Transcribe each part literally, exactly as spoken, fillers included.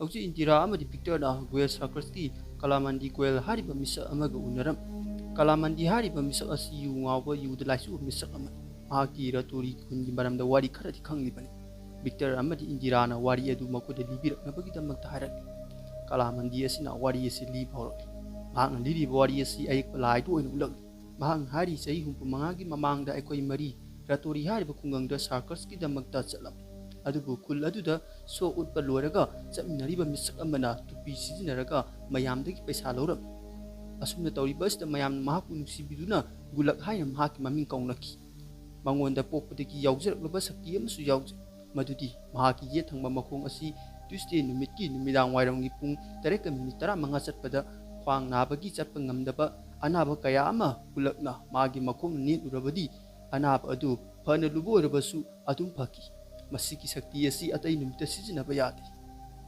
ꯍꯧꯖꯤꯛ ꯏꯟꯗꯤꯔꯥ ꯑꯃꯗꯤ ꯚꯤꯛꯇꯔꯅ ꯒꯣꯌꯜ ꯁꯥꯔꯀꯁꯀꯤ ꯀꯂꯥꯃꯟꯗꯤ ꯒꯣꯌꯜ ꯍꯥꯏꯔꯤꯕ ꯃꯤꯁꯛ ꯑꯃꯒ ꯎꯅꯔꯝ꯫ ꯀꯂꯥꯃꯟꯗꯤ ꯍꯥꯏꯔꯤꯕ ꯃꯤꯁꯛ ꯑꯁꯤ ꯌꯨ ꯉꯥꯎꯕ, ꯌꯨꯗ ꯂꯥꯏꯆꯨꯕ ꯃꯤꯁꯛ ꯑꯃꯅꯤ꯫ ꯃꯍꯥꯛꯇꯤ ꯔꯇꯣꯔꯤ ꯈꯨꯟꯒꯤ ꯃꯔꯝꯗ ꯋꯥꯔꯤ ꯈꯔꯗꯤ ꯈꯪꯂꯤꯕꯅꯤ꯫ ꯚꯤꯛꯇꯔ ꯑꯃꯗꯤ ꯏꯟꯗꯤꯔꯥꯅ ꯋꯥꯔꯤ ꯑꯗꯨ ꯃꯈꯣꯏꯗ ꯂꯤꯕꯤꯔꯛꯅꯕꯒꯤꯗꯃꯛꯇ ꯍꯥꯏꯔꯛꯂꯤ꯫ ꯀꯂꯥꯃꯟꯗꯤ ꯑꯁꯤꯅ ꯋꯥꯔꯤ ꯑꯁꯤ ꯂꯤꯕ ꯍꯧꯔꯛꯂꯤ꯫ ꯃꯍꯥꯛꯅ ꯂꯤꯔꯤꯕ ꯋꯥꯔꯤ ꯑꯁꯤ ꯑꯌꯦꯛꯄ ꯂꯥꯏꯗ ꯑꯣꯏꯅ ꯎꯠꯂꯛꯂꯤ꯫ ꯃꯍꯥꯛꯅ ꯍꯥꯏꯔꯤ, ꯆꯍꯤ ꯍꯨꯝꯐꯨ ꯃꯉꯥꯒꯤ ꯃꯃꯥꯡꯗ ꯑꯩꯈꯣꯏ ꯃꯔꯤ ꯔꯇꯣꯔꯤ ꯍꯥꯏꯔꯤꯕ ꯈꯨꯡꯒꯪꯗ ꯁꯥꯔꯀꯁꯀꯤꯗꯃꯛꯇ ꯆꯠꯂꯝꯃꯤ꯫ ꯑꯗꯨꯕꯨ ꯈꯨꯜ ꯑꯗꯨꯗ ꯁꯣ ꯎꯠꯄ ꯂꯣꯏꯔꯒ ꯆꯠꯃꯤꯟꯅꯔꯤꯕ ꯃꯤꯁꯛ ꯑꯃꯅ ꯇꯨꯄꯤ ꯁꯤꯖꯤꯟꯅꯔꯒ ꯃꯌꯥꯝꯗꯒꯤ ꯄꯩꯁꯥ ꯂꯧꯔꯝꯃꯤ꯫ ꯑꯁꯨꯝꯅ ꯇꯧꯔꯤꯕ ꯑꯁꯤꯗ ꯃꯌꯥꯝꯅ ꯃꯍꯥꯛꯄꯨ ꯅꯨꯡꯁꯤꯕꯤꯗꯨꯅ ꯒꯨꯂꯛ ꯍꯥꯏꯅ ꯃꯍꯥꯛꯀꯤ ꯃꯃꯤꯡ ꯀꯧꯅꯈꯤ꯫ ꯃꯉꯣꯟꯗ ꯄꯣꯛꯄꯗꯒꯤ ꯌꯥꯎꯖꯔꯛꯂꯕ ꯁꯛꯇꯤ ꯑꯃꯁꯨ ꯌꯥꯎꯖꯩ꯫ ꯃꯗꯨꯗꯤ ꯃꯍꯥꯛꯀꯤ ꯌꯦꯠ ꯊꯪꯕ ꯃꯈꯣꯡ ꯑꯁꯤ ꯇ꯭ꯌꯨꯁꯗꯦ ꯅꯨꯃꯤꯠꯀꯤ ꯅꯨꯃꯤꯗꯥꯡ ꯋꯥꯏꯔꯝꯒꯤ ꯄꯨꯡ ꯇꯔꯦꯠꯀ ꯃꯤꯅꯤꯠ ꯇꯔꯥꯃꯉꯥ ꯆꯠꯄꯗ ꯈ꯭ꯋꯥꯡ ꯅꯥꯕꯒꯤ ꯆꯠꯄ ꯉꯝꯗꯕ ꯑꯅꯥꯕ ꯀꯌꯥ ꯑꯃ ꯒꯨꯂꯛꯅ ꯃꯥꯒꯤ ꯃꯈꯣꯡꯅ ꯅꯦꯠꯂꯨꯔꯕꯗꯤ ꯑꯅꯥꯕ ꯑꯗꯨ ꯐꯅ ꯂꯨꯕ ꯑꯣꯏꯔꯕꯁꯨ ꯑꯗꯨꯝ ꯐꯈꯤ꯫ ꯃꯁꯤꯒꯤ ꯁꯛꯇꯤ ꯑꯁꯤ ꯑꯇꯩ ꯅꯨꯃꯤꯠꯇ ꯁꯤꯖꯤꯟꯅꯕ ꯌꯥꯗꯦ꯫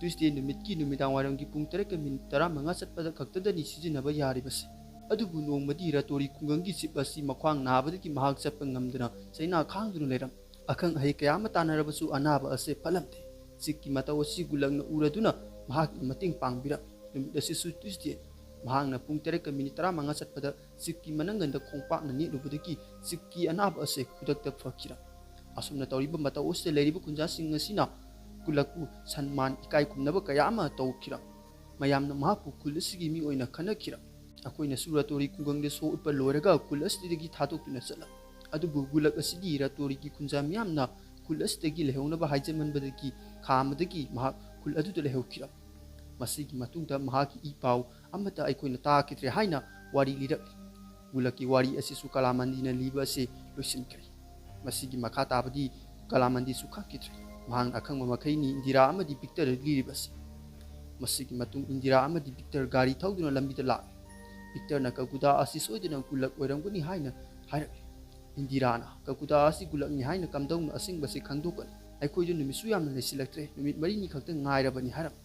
ꯇ꯭ꯌꯨꯁꯗꯦ ꯅꯨꯃꯤꯠꯀꯤ ꯅꯨꯃꯤꯗꯥꯡ ꯋꯥꯏꯔꯝꯒꯤ ꯄꯨꯡ ꯇꯔꯦꯠꯀ ꯃꯤꯅꯤꯠ ꯇꯔꯥꯃꯉꯥ ꯆꯠꯄꯗ ꯈꯛꯇꯗꯅꯤ ꯁꯤꯖꯤꯟꯅꯕ ꯌꯥꯔꯤꯕꯁꯤ꯫ ꯑꯗꯨꯕꯨ ꯅꯣꯡꯃꯗꯤ ꯔꯇꯣꯔꯤ ꯈꯨꯡꯒꯪꯒꯤ ꯆꯤꯞ ꯑꯁꯤ ꯃꯈ꯭ꯋꯥꯡ ꯅꯥꯕꯗꯒꯤ ꯃꯍꯥꯛ ꯆꯠꯄ ꯉꯝꯗꯅ ꯆꯩꯅꯥ ꯈꯥꯡꯗꯨꯅ ꯂꯩꯔꯝꯃꯤ꯫ ꯑꯈꯪ ꯑꯍꯩ ꯀꯌꯥ ꯑꯃ ꯇꯥꯟꯅꯔꯕꯁꯨ ꯑꯅꯥꯕ ꯑꯁꯤ ꯐꯠꯂꯝꯗꯦ꯫ ꯆꯤꯞꯀꯤ ꯃꯇꯧ ꯑꯁꯤ ꯒꯨꯂꯛꯅ ꯎꯔꯗꯨꯅ ꯃꯍꯥꯛꯅ ꯃꯇꯦꯡ ꯄꯥꯡꯕꯤꯔꯝꯃꯤ꯫ ꯅꯨꯃꯤꯠ ꯑꯁꯤꯁꯨ ꯇ꯭ꯌꯨꯁꯗꯦꯅꯤ꯫ ꯃꯍꯥꯛꯅ ꯄꯨꯡ ꯇꯔꯦꯠꯀ ꯃꯤꯅꯤꯠ ꯇꯔꯥꯃꯉꯥ ꯆꯠꯄꯗ ꯆꯤꯞꯀꯤ ꯃꯅꯪꯒꯟꯗ ꯈꯣꯡꯄꯥꯛꯅ ꯅꯦꯠꯂꯨꯕꯗꯒꯤ ꯆꯤꯞꯀꯤ ꯑꯅꯥꯕ ꯑꯁꯤ ꯈꯨꯗꯛꯇ ꯐꯈꯤꯔꯝꯃꯤ꯫ ꯑꯁꯨꯝꯅ ꯇꯧꯔꯤꯕ ꯃꯇꯧ ꯑꯁꯤꯗ ꯂꯩꯔꯤꯕ ꯈꯨꯟꯖꯥꯁꯤꯡ ꯑꯁꯤꯅ ꯒꯨꯂꯛꯄꯨ ꯁꯟꯃꯥꯟ ꯏꯀꯥꯏ ꯈꯨꯝꯅꯕ ꯀꯌꯥ ꯑꯃ ꯇꯧꯈꯤꯔꯝꯃꯤ꯫ ꯃꯌꯥꯝꯅ ꯃꯍꯥꯛꯄꯨ ꯈꯨꯜ ꯑꯁꯤꯒꯤ ꯃꯤ ꯑꯣꯏꯅ ꯈꯟꯅꯈꯤꯔꯝꯃꯤ꯫ ꯑꯩꯈꯣꯏꯅꯁꯨ ꯔꯇꯣꯔꯤ ꯈꯨꯡꯒꯪꯗ ꯁꯣ ꯎꯠꯄ ꯂꯣꯏꯔꯒ ꯈꯨꯜ ꯑꯁꯤꯗꯒꯤ ꯊꯥꯗꯣꯛꯇꯨꯅ ꯆꯠꯂꯝꯃꯤ꯫ ꯑꯗꯨꯕꯨ ꯒꯨꯂꯛ ꯑꯁꯤꯗꯤ ꯔꯇꯣꯔꯤꯒꯤ ꯈꯨꯟꯖꯥ ꯃꯤꯌꯥꯝꯅ ꯈꯨꯜ ꯑꯁꯤꯗꯒꯤ ꯂꯩꯍꯧꯅꯕ ꯍꯥꯏꯖꯃꯟꯕꯗꯒꯤ ꯈꯥꯝꯕꯗꯒꯤ ꯃꯍꯥꯛ ꯈꯨꯜ ꯑꯗꯨꯗ ꯂꯩꯍꯧꯈꯤꯔꯝꯃꯤ꯫ ꯃꯁꯤꯒꯤ ꯃꯇꯨꯡꯗ ꯃꯍꯥꯛꯀꯤ ꯏ ꯄꯥꯎ ꯑꯃꯠꯇ ꯑꯩꯈꯣꯏꯅ ꯇꯥꯈꯤꯗ꯭ꯔꯦ ꯍꯥꯏꯅ ꯋꯥꯔꯤ ꯂꯤꯔꯛꯂꯤ꯫ ꯒꯨꯂꯛꯀꯤ ꯋꯥꯔꯤ ꯑꯁꯤꯁꯨ ꯀꯂꯥꯃꯟꯗꯤꯅ ꯂꯤꯕ ꯑꯁꯤ ꯂꯣꯏꯁꯤꯟꯈ꯭ꯔꯦ꯫ ꯃꯁꯤꯒꯤ ꯃꯈꯥ ꯇꯥꯕꯗꯤ ꯀꯂꯥꯃꯟꯗꯤꯁꯨ ꯈꯪꯈꯤꯗ꯭ꯔꯦ꯫ ꯃꯍꯥꯛꯅ ꯑꯈꯪꯕ ꯃꯈꯩꯅꯤ ꯏꯟꯗꯤꯔꯥ ꯑꯃꯗꯤ ꯚꯤꯛꯇꯔꯗ ꯂꯤꯔꯤꯕꯁꯤ꯫ ꯃꯁꯤꯒꯤ ꯃꯇꯨꯡ ꯏꯟꯗꯤꯔꯥ ꯑꯃꯗꯤ ꯚꯤꯛꯇꯔ ꯒꯥꯔꯤ ꯊꯧꯗꯨꯅ ꯂꯝꯕꯤꯗ ꯂꯥꯛꯂꯤ꯫ ꯚꯤꯛꯇꯔꯅ ꯀꯀꯨꯗꯥ ꯑꯁꯤ ꯁꯣꯏꯗꯅ ꯒꯨꯂꯛ ꯑꯣꯏꯔꯝꯒꯅꯤ ꯍꯥꯏꯅ ꯍꯥꯏꯔꯛꯂꯤ꯫ ꯏꯟꯗꯤꯔꯥꯅ ꯀꯀꯨꯗꯥ ꯑꯁꯤ ꯒꯨꯂꯛꯅꯤ ꯍꯥꯏꯅ ꯀꯝꯗꯧꯅ ꯑꯁꯦꯡꯕꯁꯤ ꯈꯪꯗꯣꯛꯀꯅꯤ? ꯑꯩꯈꯣꯏꯗꯨ ꯅꯨꯃꯤꯠꯁꯨ ꯌꯥꯝꯅ ꯂꯩꯁꯤꯜꯂꯛꯇ꯭ꯔꯦ, ꯅꯨꯃꯤꯠ ꯃꯔꯤꯅꯤ ꯈꯛꯇ ꯉꯥꯏꯔꯕꯅꯤ ꯍꯥꯏꯔꯝꯃꯤ꯫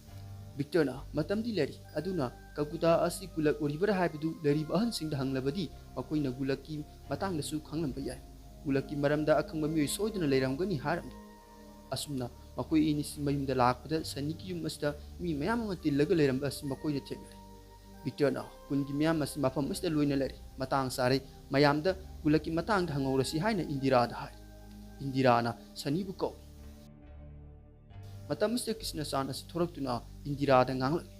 ꯚꯤꯛꯇꯔꯅ ꯃꯇꯝꯗꯤ ꯂꯩꯔꯤ, ꯑꯗꯨꯅ ꯀꯀꯨꯗꯥ ꯑꯁꯤ ꯒꯨꯂꯛ ꯑꯣꯏꯔꯤꯕꯔꯥ ꯍꯥꯏꯕꯗꯨ ꯂꯩꯔꯤꯕ ꯑꯍꯟꯁꯤꯡꯗ ꯍꯪꯂꯕꯗꯤ ꯃꯈꯣꯏꯅ ꯒꯨꯂꯛꯀꯤ ꯃꯇꯥꯡꯗꯁꯨ ꯈꯪꯂꯝꯕ ꯌꯥꯏ꯫ ꯒꯨꯂꯛꯀꯤ ꯃꯔꯝꯗ ꯑꯈꯪꯕ ꯃꯤꯑꯣꯏ ꯁꯣꯏꯗꯅ ꯂꯩꯔꯝꯒꯅꯤ ꯍꯥꯏꯔꯝꯃꯤ꯫ ꯑꯁꯨꯝꯅ ꯃꯈꯣꯏ ꯑꯅꯤꯁꯤ ꯃꯌꯨꯝꯗ ꯂꯥꯛꯄꯗ ꯁꯅꯤꯒꯤ ꯌꯨꯝ ꯑꯁꯤꯗ ꯃꯤ ꯃꯌꯥꯝ ꯑꯃ ꯇꯤꯜꯂꯒ ꯂꯩꯔꯝꯕ ꯑꯁꯤ ꯃꯈꯣꯏꯅ ꯊꯦꯡꯅꯔꯦ꯫ ꯕꯤꯛꯇꯔꯅ ꯈꯨꯜꯒꯤ ꯃꯤꯌꯥꯝ ꯑꯁꯤ ꯃꯐꯝ ꯑꯁꯤꯗ ꯂꯣꯏꯅ ꯂꯩꯔꯦ, ꯃꯇꯥꯡ ꯆꯥꯔꯦ, ꯃꯌꯥꯝꯗ ꯒꯨꯂꯛꯀꯤ ꯃꯇꯥꯡꯗ ꯍꯪꯍꯧꯔꯁꯤ ꯍꯥꯏꯅ ꯏꯟꯗꯤꯔꯥꯗ ꯍꯥꯏꯔꯦ꯫ ꯏꯟꯗꯤꯔꯥꯅ ꯁꯅꯤꯕꯨ ꯀꯧꯏ꯫ ꯃꯇꯝ ꯑꯁꯤꯗ ꯀ꯭ꯔꯤꯁꯅꯆꯥꯟ ꯑꯁꯤ ꯊꯣꯔꯛꯇꯨꯅ ꯏꯟꯗꯤꯔꯥꯗ ꯉꯥꯡꯂꯛꯏ,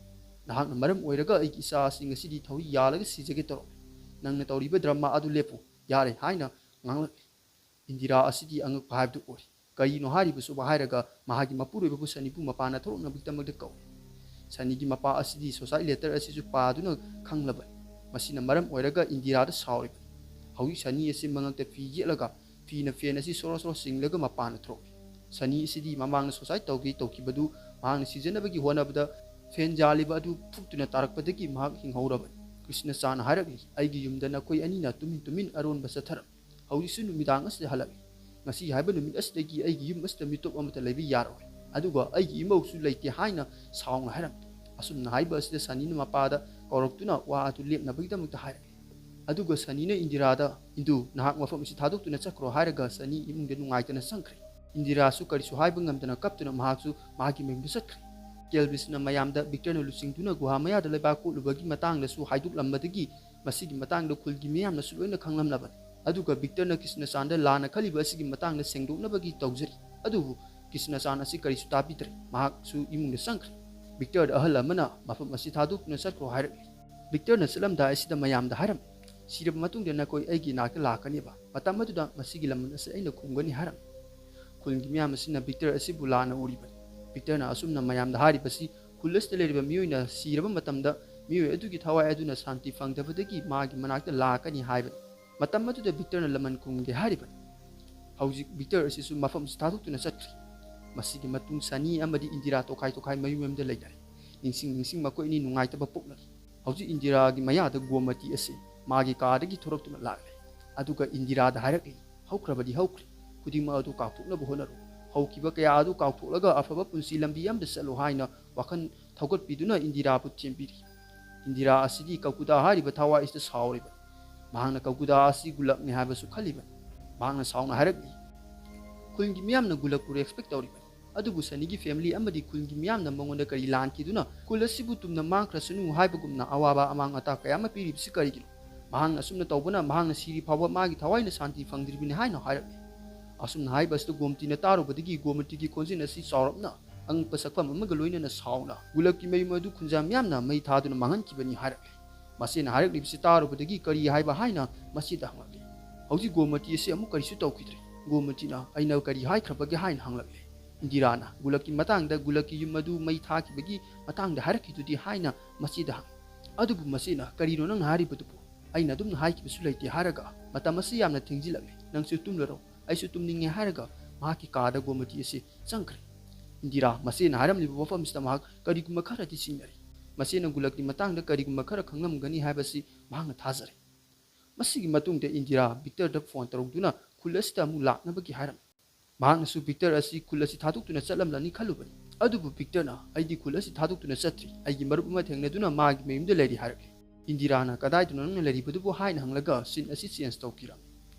"ꯅꯍꯥꯛꯅ ꯃꯔꯝ ꯑꯣꯏꯔꯒ ꯑꯩꯒꯤ ꯏꯆꯥ ꯑꯁꯤ ꯉꯁꯤꯗꯤ ꯊꯧꯔꯤ ꯌꯥꯜꯂꯒ ꯁꯤꯖꯒꯦ ꯇꯧꯔꯝꯃꯤ꯫ ꯅꯪꯅ ꯇꯧꯔꯤꯕ ꯗ꯭ꯔꯃꯥ ꯑꯗꯨ ꯂꯦꯞꯄꯨ, ꯌꯥꯔꯦ" ꯍꯥꯏꯅ ꯉꯥꯡꯂꯛꯏ꯫ ꯏꯟꯗꯤꯔꯥ ꯑꯁꯤꯗꯤ ꯑꯉꯛꯄ ꯍꯥꯏꯕꯗꯨ ꯑꯣꯏꯔꯦ꯫ "ꯀꯔꯤꯅꯣ ꯍꯥꯏꯔꯤꯕꯁꯤꯕꯨ?" ꯍꯥꯏꯔꯒ ꯃꯍꯥꯛꯀꯤ ꯃꯄꯨꯔꯣꯏꯕꯕꯨ ꯁꯅꯤꯕꯨ ꯃꯄꯥꯟꯗ ꯊꯣꯛꯂꯛꯅꯕꯒꯤꯗꯃꯛꯇ ꯀꯧꯏ꯫ ꯁꯅꯤꯒꯤ ꯃꯄꯥ ꯑꯁꯤꯗꯤ ꯁꯨꯁꯥꯏꯠ ꯂꯦꯇꯔ ꯑꯁꯤꯁꯨ ꯄꯥꯗꯨꯅ ꯈꯪꯂꯕꯅꯤ꯫ ꯃꯁꯤꯅ ꯃꯔꯝ ꯑꯣꯏꯔꯒ ꯏꯟꯗꯤꯔꯥꯗ ꯁꯥꯎꯔꯤꯕꯅꯤ꯫ ꯍꯧꯖꯤꯛ ꯁꯅꯤ ꯑꯁꯤ ꯃꯉꯛꯇ ꯐꯤ ꯌꯦꯠꯂꯒ ꯐꯤꯅ ꯐꯦꯟ ꯑꯁꯤ ꯁꯣꯔꯣ ꯁꯣꯔꯣ ꯆꯤꯡꯂꯒ ꯃꯄꯥꯟꯗ ꯊꯣꯛꯏ꯫ ꯁꯅꯤ ꯑꯁꯤꯗꯤ ꯃꯃꯥꯡꯗ ꯁꯨꯁꯥꯏꯠ ꯇꯧꯒꯦ ꯇꯧꯈꯤꯕꯗꯨ ꯃꯍꯥꯛꯅ ꯁꯤꯖꯅꯕꯒꯤ ꯍꯣꯠꯅꯕꯗ ꯐꯦꯟ ꯌꯥꯜꯂꯤꯕ ꯑꯗꯨ ꯐꯨꯛꯇꯨꯅ ꯇꯥꯔꯛꯄꯗꯒꯤ ꯃꯍꯥꯛ ꯍꯤꯡꯍꯧꯔꯕꯅꯤ꯫ ꯀ꯭ꯔꯤꯁꯅꯆꯥꯟ ꯍꯥꯏꯔꯛꯂꯤ, "ꯑꯩꯒꯤ ꯌꯨꯝꯗ ꯅꯈꯣꯏ ꯑꯅꯤꯅ ꯇꯨꯃꯤꯟ ꯇꯨꯃꯤꯟ ꯑꯔꯣꯟꯕ ꯆꯠꯊꯔꯝꯃꯤ꯫ ꯍꯧꯖꯤꯛꯁꯨ ꯅꯨꯃꯤꯗꯥꯡ ꯑꯁꯤꯗ ꯍꯜꯂꯛꯏ꯫ ꯉꯁꯤ ꯍꯥꯏꯕ ꯅꯨꯃꯤꯠ ꯑꯁꯤꯗꯒꯤ ꯑꯩꯒꯤ ꯌꯨꯝ ꯑꯁꯤꯗ ꯃꯤꯇꯣꯞ ꯑꯃꯠꯇ ꯂꯩꯕ ꯌꯥꯔꯣꯏ꯫ ꯑꯗꯨꯒ ꯑꯩꯒꯤ ꯏꯃꯧꯁꯨ ꯂꯩꯇꯦ" ꯍꯥꯏꯅ ꯁꯥꯎꯅ ꯍꯥꯏꯔꯝꯃꯤ꯫ ꯑꯁꯨꯝꯅ ꯍꯥꯏꯕ ꯑꯁꯤꯗ ꯁꯅꯤꯅ ꯃꯄꯥꯗ ꯀꯧꯔꯛꯇꯨꯅ ꯋꯥ ꯑꯗꯨ ꯂꯦꯞꯅꯕꯒꯤꯗꯃꯛꯇ ꯍꯥꯏꯔꯛꯏ꯫ ꯑꯗꯨꯒ ꯁꯅꯤꯅ ꯏꯟꯗꯤꯔꯥꯗ, "ꯏꯟꯗꯨ, ꯅꯍꯥꯛ ꯃꯐꯝ ꯑꯁꯤ ꯊꯥꯗꯣꯛꯇꯨꯅ ꯆꯠꯈ꯭ꯔꯣ" ꯍꯥꯏꯔꯒ ꯁꯅꯤ ꯏꯃꯨꯡꯗ ꯅꯨꯡꯉꯥꯏꯇꯅ ꯆꯪꯈ꯭ꯔꯦ꯫ ꯏꯟꯗꯤꯔꯥꯁꯨ ꯀꯔꯤꯁꯨ ꯍꯥꯏꯕ ꯉꯝꯗꯅ ꯀꯞꯇꯨꯅ ꯃꯍꯥꯛꯁꯨ ꯃꯍꯥꯛꯀꯤ ꯃꯌꯨꯝꯗ ꯆꯠꯈ꯭ꯔꯦ꯫ ꯀꯦꯜꯕꯤꯁꯅ ꯃꯌꯥꯝꯗ ꯕꯤꯛꯇꯔꯅ ꯂꯨꯆꯤꯡꯗꯨꯅ ꯒꯨꯍꯥ ꯃꯌꯥꯗ ꯂꯩꯕꯥꯛ ꯀꯣꯠꯂꯨꯕꯒꯤ ꯃꯇꯥꯡꯗꯁꯨ ꯍꯥꯏꯗꯣꯛꯂꯝꯕꯗꯒꯤ ꯃꯁꯤꯒꯤ ꯃꯇꯥꯡꯗ ꯈꯨꯜꯒꯤ ꯃꯤꯌꯥꯝꯅꯁꯨ ꯂꯣꯏꯅ ꯈꯪꯂꯝꯂꯕꯅꯤ꯫ ꯑꯗꯨꯒ ꯕꯤꯛꯇꯔꯅ ꯀ꯭ꯔꯤꯁꯅꯆꯥꯟꯗ ꯂꯥꯟꯅ ꯈꯜꯂꯤꯕ ꯑꯁꯤꯒꯤ ꯃꯇꯥꯡꯗ ꯁꯦꯡꯗꯣꯛꯅꯕꯒꯤ ꯇꯧꯖꯔꯤ꯫ ꯑꯗꯨꯕꯨ ꯀ꯭ꯔꯤꯁꯅꯆꯥꯟ ꯑꯁꯤ ꯀꯔꯤꯁꯨ ꯇꯥꯕꯤꯗ꯭ꯔꯦ꯫ ꯃꯍꯥꯛꯁꯨ ꯏꯃꯨꯡꯗ ꯆꯪꯈ꯭ꯔꯦ꯫ ꯕꯤꯛꯇꯔꯗ ꯑꯍꯜ ꯑꯃꯅ ꯃꯐꯝ ꯑꯁꯤ ꯊꯥꯗꯣꯛꯇꯨꯅ ꯆꯠꯈ꯭ꯔꯣ ꯍꯥꯏꯔꯛꯂꯤ꯫ ꯕꯤꯛꯇꯔꯅ ꯆꯠꯂꯝꯗꯥꯏ ꯑꯁꯤꯗ ꯃꯌꯥꯝꯗ ꯍꯥꯏꯔꯝꯃꯤ, "ꯁꯤꯔꯕ ꯃꯇꯨꯡꯗ ꯅꯈꯣꯏ ꯑꯩꯒꯤ ꯏꯅꯥꯛꯇ ꯂꯥꯛꯀꯅꯦꯕ꯫ ꯃꯇꯝ ꯑꯗꯨꯗ ꯃꯁꯤꯒꯤ ꯂꯃꯟ ꯑꯁꯤ ꯑꯩꯅ ꯈꯨꯝꯒꯅꯤ" ꯍꯥꯏꯔꯝꯃꯤ꯫ ꯈꯨꯜꯒꯤ ꯃꯤꯌꯥꯝ ꯑꯁꯤꯅ ꯕꯤꯛꯇꯔ ꯑꯁꯤꯕꯨ ꯂꯥꯟꯅ ꯎꯔꯤꯕꯅꯤ꯫ ꯕꯤꯛꯇꯔꯅ ꯑꯁꯨꯝꯅ ꯃꯌꯥꯝꯗ ꯍꯥꯏꯔꯤꯕꯁꯤ ꯈꯨꯜ ꯑꯁꯤꯗ ꯂꯩꯔꯤꯕ ꯃꯤꯑꯣꯏꯅ ꯁꯤꯔꯕ ꯃꯇꯝꯗ ꯃꯤꯑꯣꯏ ꯑꯗꯨꯒꯤ ꯊꯋꯥꯏ ꯑꯗꯨꯅ ꯁꯥꯟꯇꯤ ꯐꯪꯗꯕꯗꯒꯤ ꯃꯥꯒꯤ ꯃꯅꯥꯛꯇ ꯂꯥꯛꯀꯅꯤ ꯍꯥꯏꯕꯅꯤ꯫ ꯃꯇꯝ ꯑꯗꯨꯗ ꯕꯤꯛꯇꯔꯅ ꯂꯃꯟ ꯈꯨꯝꯒꯦ ꯍꯥꯏꯔꯤꯕꯅꯤ꯫ ꯍꯧꯖꯤꯛ ꯕꯤꯛꯇꯔ ꯑꯁꯤꯁꯨ ꯃꯐꯝ ꯑꯁꯤ ꯊꯥꯗꯣꯛꯇꯨꯅ ꯆꯠꯈ꯭ꯔꯦ꯫ ꯃꯁꯤꯒꯤ ꯃꯇꯨꯡ ꯁꯅꯤ ꯑꯃꯗꯤ ꯏꯟꯗꯤꯔꯥ ꯇꯣꯈꯥꯏ ꯇꯣꯈꯥꯏ ꯃꯌꯨꯝ ꯃꯌꯨꯝꯗ ꯂꯩꯅꯔꯦ꯫ ꯅꯤꯡꯁꯤꯡ ꯅꯤꯡꯁꯤꯡ ꯃꯈꯣꯏ ꯑꯅꯤ ꯅꯨꯡꯉꯥꯏꯇꯕ ꯄꯣꯛꯅꯔꯦ꯫ ꯍꯧꯖꯤꯛ ꯏꯟꯗꯤꯔꯥꯒꯤ ꯃꯌꯥꯗ ꯒꯣꯃꯇꯤ ꯑꯁꯤ ꯃꯥꯒꯤ ꯀꯥꯗꯒꯤ ꯊꯣꯔꯛꯇꯨꯅ ꯂꯥꯛꯂꯦ꯫ ꯑꯗꯨꯒ ꯏꯟꯗꯤꯔꯥꯗ ꯍꯥꯏꯔꯛꯂꯤ, "ꯍꯧꯈ꯭ꯔꯕꯗꯤ ꯍꯧꯈ꯭ꯔꯦ, ꯈꯨꯗꯤꯡꯃꯛ ꯑꯗꯨ ꯀꯥꯎꯊꯣꯛꯅꯕ ꯍꯣꯠꯅꯔꯨ꯫ ꯍꯧꯈꯤꯕ ꯀꯌꯥ ꯑꯗꯨ ꯀꯥꯎꯊꯣꯛꯂꯒ ꯑꯐꯕ ꯄꯨꯟꯁꯤ ꯂꯝꯕꯤ ꯑꯃꯗ ꯆꯠꯂꯨ" ꯍꯥꯏꯅ ꯋꯥꯈꯜ ꯊꯧꯒꯠꯄꯤꯗꯨꯅ ꯏꯟꯗꯤꯔꯥꯕꯨ ꯊꯦꯝꯕꯤꯔꯤ꯫ ꯏꯟꯗꯤꯔꯥ ꯑꯁꯤꯗꯤ ꯀꯀꯨꯗꯥ ꯍꯥꯏꯔꯤꯕ ꯊꯋꯥꯏ ꯑꯁꯤꯗ ꯁꯥꯎꯔꯤꯕꯅꯤ꯫ ꯃꯍꯥꯛꯅ ꯀꯀꯨꯗꯥ ꯑꯁꯤ ꯒꯨꯂꯛꯅꯤ ꯍꯥꯏꯕꯁꯨ ꯈꯜꯂꯤꯕꯅꯤ꯫ ꯃꯍꯥꯛꯅ ꯁꯥꯎꯅ ꯍꯥꯏꯔꯛꯂꯤ, "ꯈꯨꯜꯒꯤ ꯃꯤꯌꯥꯝꯅ ꯒꯨꯂꯛꯄꯨ ꯔꯦꯁꯄꯦꯛ ꯇꯧꯔꯤꯕꯅꯤ꯫ ꯑꯗꯨꯕꯨ ꯁꯅꯤꯒꯤ family ꯑꯃꯗꯤ ꯈꯨꯜꯒꯤ ꯃꯤꯌꯥꯝꯅ ꯃꯉꯣꯟꯗ ꯀꯔꯤ ꯂꯥꯟꯈꯤꯗꯨꯅ ꯈꯨꯜ ꯑꯁꯤꯕꯨ ꯇꯨꯝꯅ ꯃꯥꯡꯈ꯭ꯔꯁꯅꯨ ꯍꯥꯏꯕꯒꯨꯝꯅ ꯑꯋꯥꯕ ꯑꯃꯥꯡ ꯑꯇꯥ ꯀꯌꯥ ꯑꯃ ꯄꯤꯔꯤꯕꯁꯤ ꯀꯔꯤꯒꯤꯅꯣ? ꯃꯍꯥꯛꯅ ꯑꯁꯨꯝꯅ ꯇꯧꯕꯅ ꯃꯍꯥꯛꯅ ꯁꯤꯔꯤ ꯐꯥꯎꯕ ꯃꯥꯒꯤ ꯊꯋꯥꯏꯅ ꯁꯥꯟꯇꯤ ꯐꯪꯗ꯭ꯔꯤꯕꯅꯤ ꯍꯥꯏꯅ ꯍꯥꯏꯔꯛꯂꯤ꯫ ꯑꯁꯨꯝꯅ ꯍꯥꯏꯕ ꯑꯁꯤꯗ ꯒꯣꯃꯇꯤꯅ ꯇꯥꯔꯨꯕꯗꯒꯤ ꯒꯣꯃꯇꯤꯒꯤ ꯈꯣꯟꯖꯦꯜ ꯑꯁꯤ ꯆꯥꯎꯔꯞꯅ ꯑꯉꯛꯄ ꯁꯛꯐꯝ ꯑꯃꯒ ꯂꯣꯏꯅꯅ ꯁꯥꯎꯅ ꯒꯨꯂꯛꯀꯤ ꯃꯌꯨꯝ ꯑꯗꯨ ꯈꯨꯟꯖꯥ ꯃꯤꯌꯥꯝꯅ ꯃꯩ ꯊꯥꯗꯨꯅ ꯃꯥꯡꯍꯟꯈꯤꯕꯅꯤ ꯍꯥꯏꯔꯛꯂꯤ꯫ ꯃꯆꯦꯅ ꯍꯥꯏꯔꯛꯂꯤꯕꯁꯤ ꯇꯥꯔꯨꯕꯗꯒꯤ ꯀꯔꯤ ꯍꯥꯏꯕ ꯍꯥꯏꯅ ꯃꯆꯦꯗ ꯍꯪꯂꯛꯂꯤ꯫ ꯍꯧꯖꯤꯛ ꯒꯣꯃꯇꯤ ꯑꯁꯤ ꯑꯃꯨꯛ ꯀꯔꯤꯁꯨ ꯇꯧꯈꯤꯗ꯭ꯔꯦ꯫ ꯒꯣꯃꯇꯤꯅ ꯑꯩꯅ ꯀꯔꯤ ꯍꯥꯏꯈ꯭ꯔꯕꯒꯦ ꯍꯥꯏꯅ ꯍꯪꯂꯛꯂꯤ꯫ ꯏꯟꯗꯤꯔꯥꯅ ꯒꯨꯂꯛꯀꯤ ꯃꯇꯥꯡꯗ ꯒꯨꯂꯛꯀꯤ ꯌꯨꯝ ꯑꯗꯨ ꯃꯩ ꯊꯥꯈꯤꯕꯒꯤ ꯃꯇꯥꯡꯗ ꯍꯥꯏꯔꯛꯈꯤꯗꯨꯗꯤ ꯍꯥꯏꯅ ꯃꯆꯦꯗ ꯍꯪꯏ꯫ ꯑꯗꯨꯕꯨ ꯃꯆꯦꯅ ꯀꯔꯤꯅꯣ ꯅꯪꯅ ꯍꯥꯏꯔꯤꯕꯗꯨꯕꯨ? ꯑꯩꯅ ꯑꯗꯨꯝꯅ ꯍꯥꯏꯈꯤꯕꯁꯨ ꯂꯩꯇꯦ ꯍꯥꯏꯔꯒ ꯃꯇꯝ ꯑꯁꯤ ꯌꯥꯝꯅ ꯊꯦꯡꯖꯤꯜꯂꯛꯂꯦ꯫ ꯅꯪꯁꯨ ꯇꯨꯝꯂꯔꯣ꯫ ꯑꯩꯁꯨ ꯇꯨꯝꯅꯤꯡꯉꯦ ꯍꯥꯏꯔꯒ ꯃꯍꯥꯛꯀꯤ ꯀꯥꯗ ꯒꯣꯃꯇꯤ ꯑꯁꯤ ꯆꯪꯈ꯭ꯔꯦ꯫ ꯏꯟꯗꯤꯔꯥ ꯃꯆꯦꯅ ꯍꯥꯏꯔꯝꯂꯤꯕ ꯋꯥꯐꯝꯁꯤꯗ ꯃꯍꯥꯛ ꯀꯔꯤꯒꯨꯝꯕ ꯈꯔꯗꯤ ꯆꯤꯡꯅꯔꯤ꯫ ꯃꯆꯦꯅ ꯒꯨꯂꯛꯀꯤ ꯃꯇꯥꯡꯗ ꯀꯔꯤꯒꯨꯝꯕ ꯈꯔ ꯈꯪꯂꯝꯒꯅꯤ ꯍꯥꯏꯕꯁꯤ ꯃꯍꯥꯛꯅ ꯊꯥꯖꯔꯦ꯫ ꯃꯁꯤꯒꯤ ꯃꯇꯨꯡꯗ ꯏꯟꯗꯤꯔꯥ ꯕꯤꯛꯇꯔꯗ ꯐꯣꯟ ꯇꯧꯔꯛꯇꯨꯅ ꯈꯨꯜ ꯑꯁꯤꯗ ꯑꯃꯨꯛ ꯂꯥꯛꯅꯕꯒꯤ ꯍꯥꯏꯔꯝꯃꯤ꯫ ꯃꯍꯥꯛꯅꯁꯨ ꯕꯤꯛꯇꯔ ꯑꯁꯤ ꯈꯨꯜ ꯑꯁꯤ ꯊꯥꯗꯣꯛꯇꯨꯅ ꯆꯠꯂꯝꯂꯅꯤ ꯈꯜꯂꯨꯕꯅꯤ꯫ ꯑꯗꯨꯕꯨ ꯕꯤꯛꯇꯔꯅ ꯑꯩꯗꯤ ꯈꯨꯜ ꯑꯁꯤ ꯊꯥꯗꯣꯛꯇꯨꯅ ꯆꯠꯇ꯭ꯔꯤ, ꯑꯩꯒꯤ ꯃꯔꯨꯞ ꯑꯃ ꯊꯦꯡꯅꯗꯨꯅ ꯃꯥꯒꯤ ꯃꯌꯨꯝꯗ ꯂꯩꯔꯤ ꯍꯥꯏꯔꯛꯂꯤ꯫ ꯏꯟꯗꯤꯔꯥꯅ ꯀꯗꯥꯏꯗꯅꯣ ꯅꯪꯅ ꯂꯩꯔꯤꯕꯗꯨꯕꯨ ꯍꯥꯏꯅ ꯍꯪꯂꯒ scene ꯑꯁꯤ change ꯇꯧꯈꯤꯔꯝꯃꯤ꯫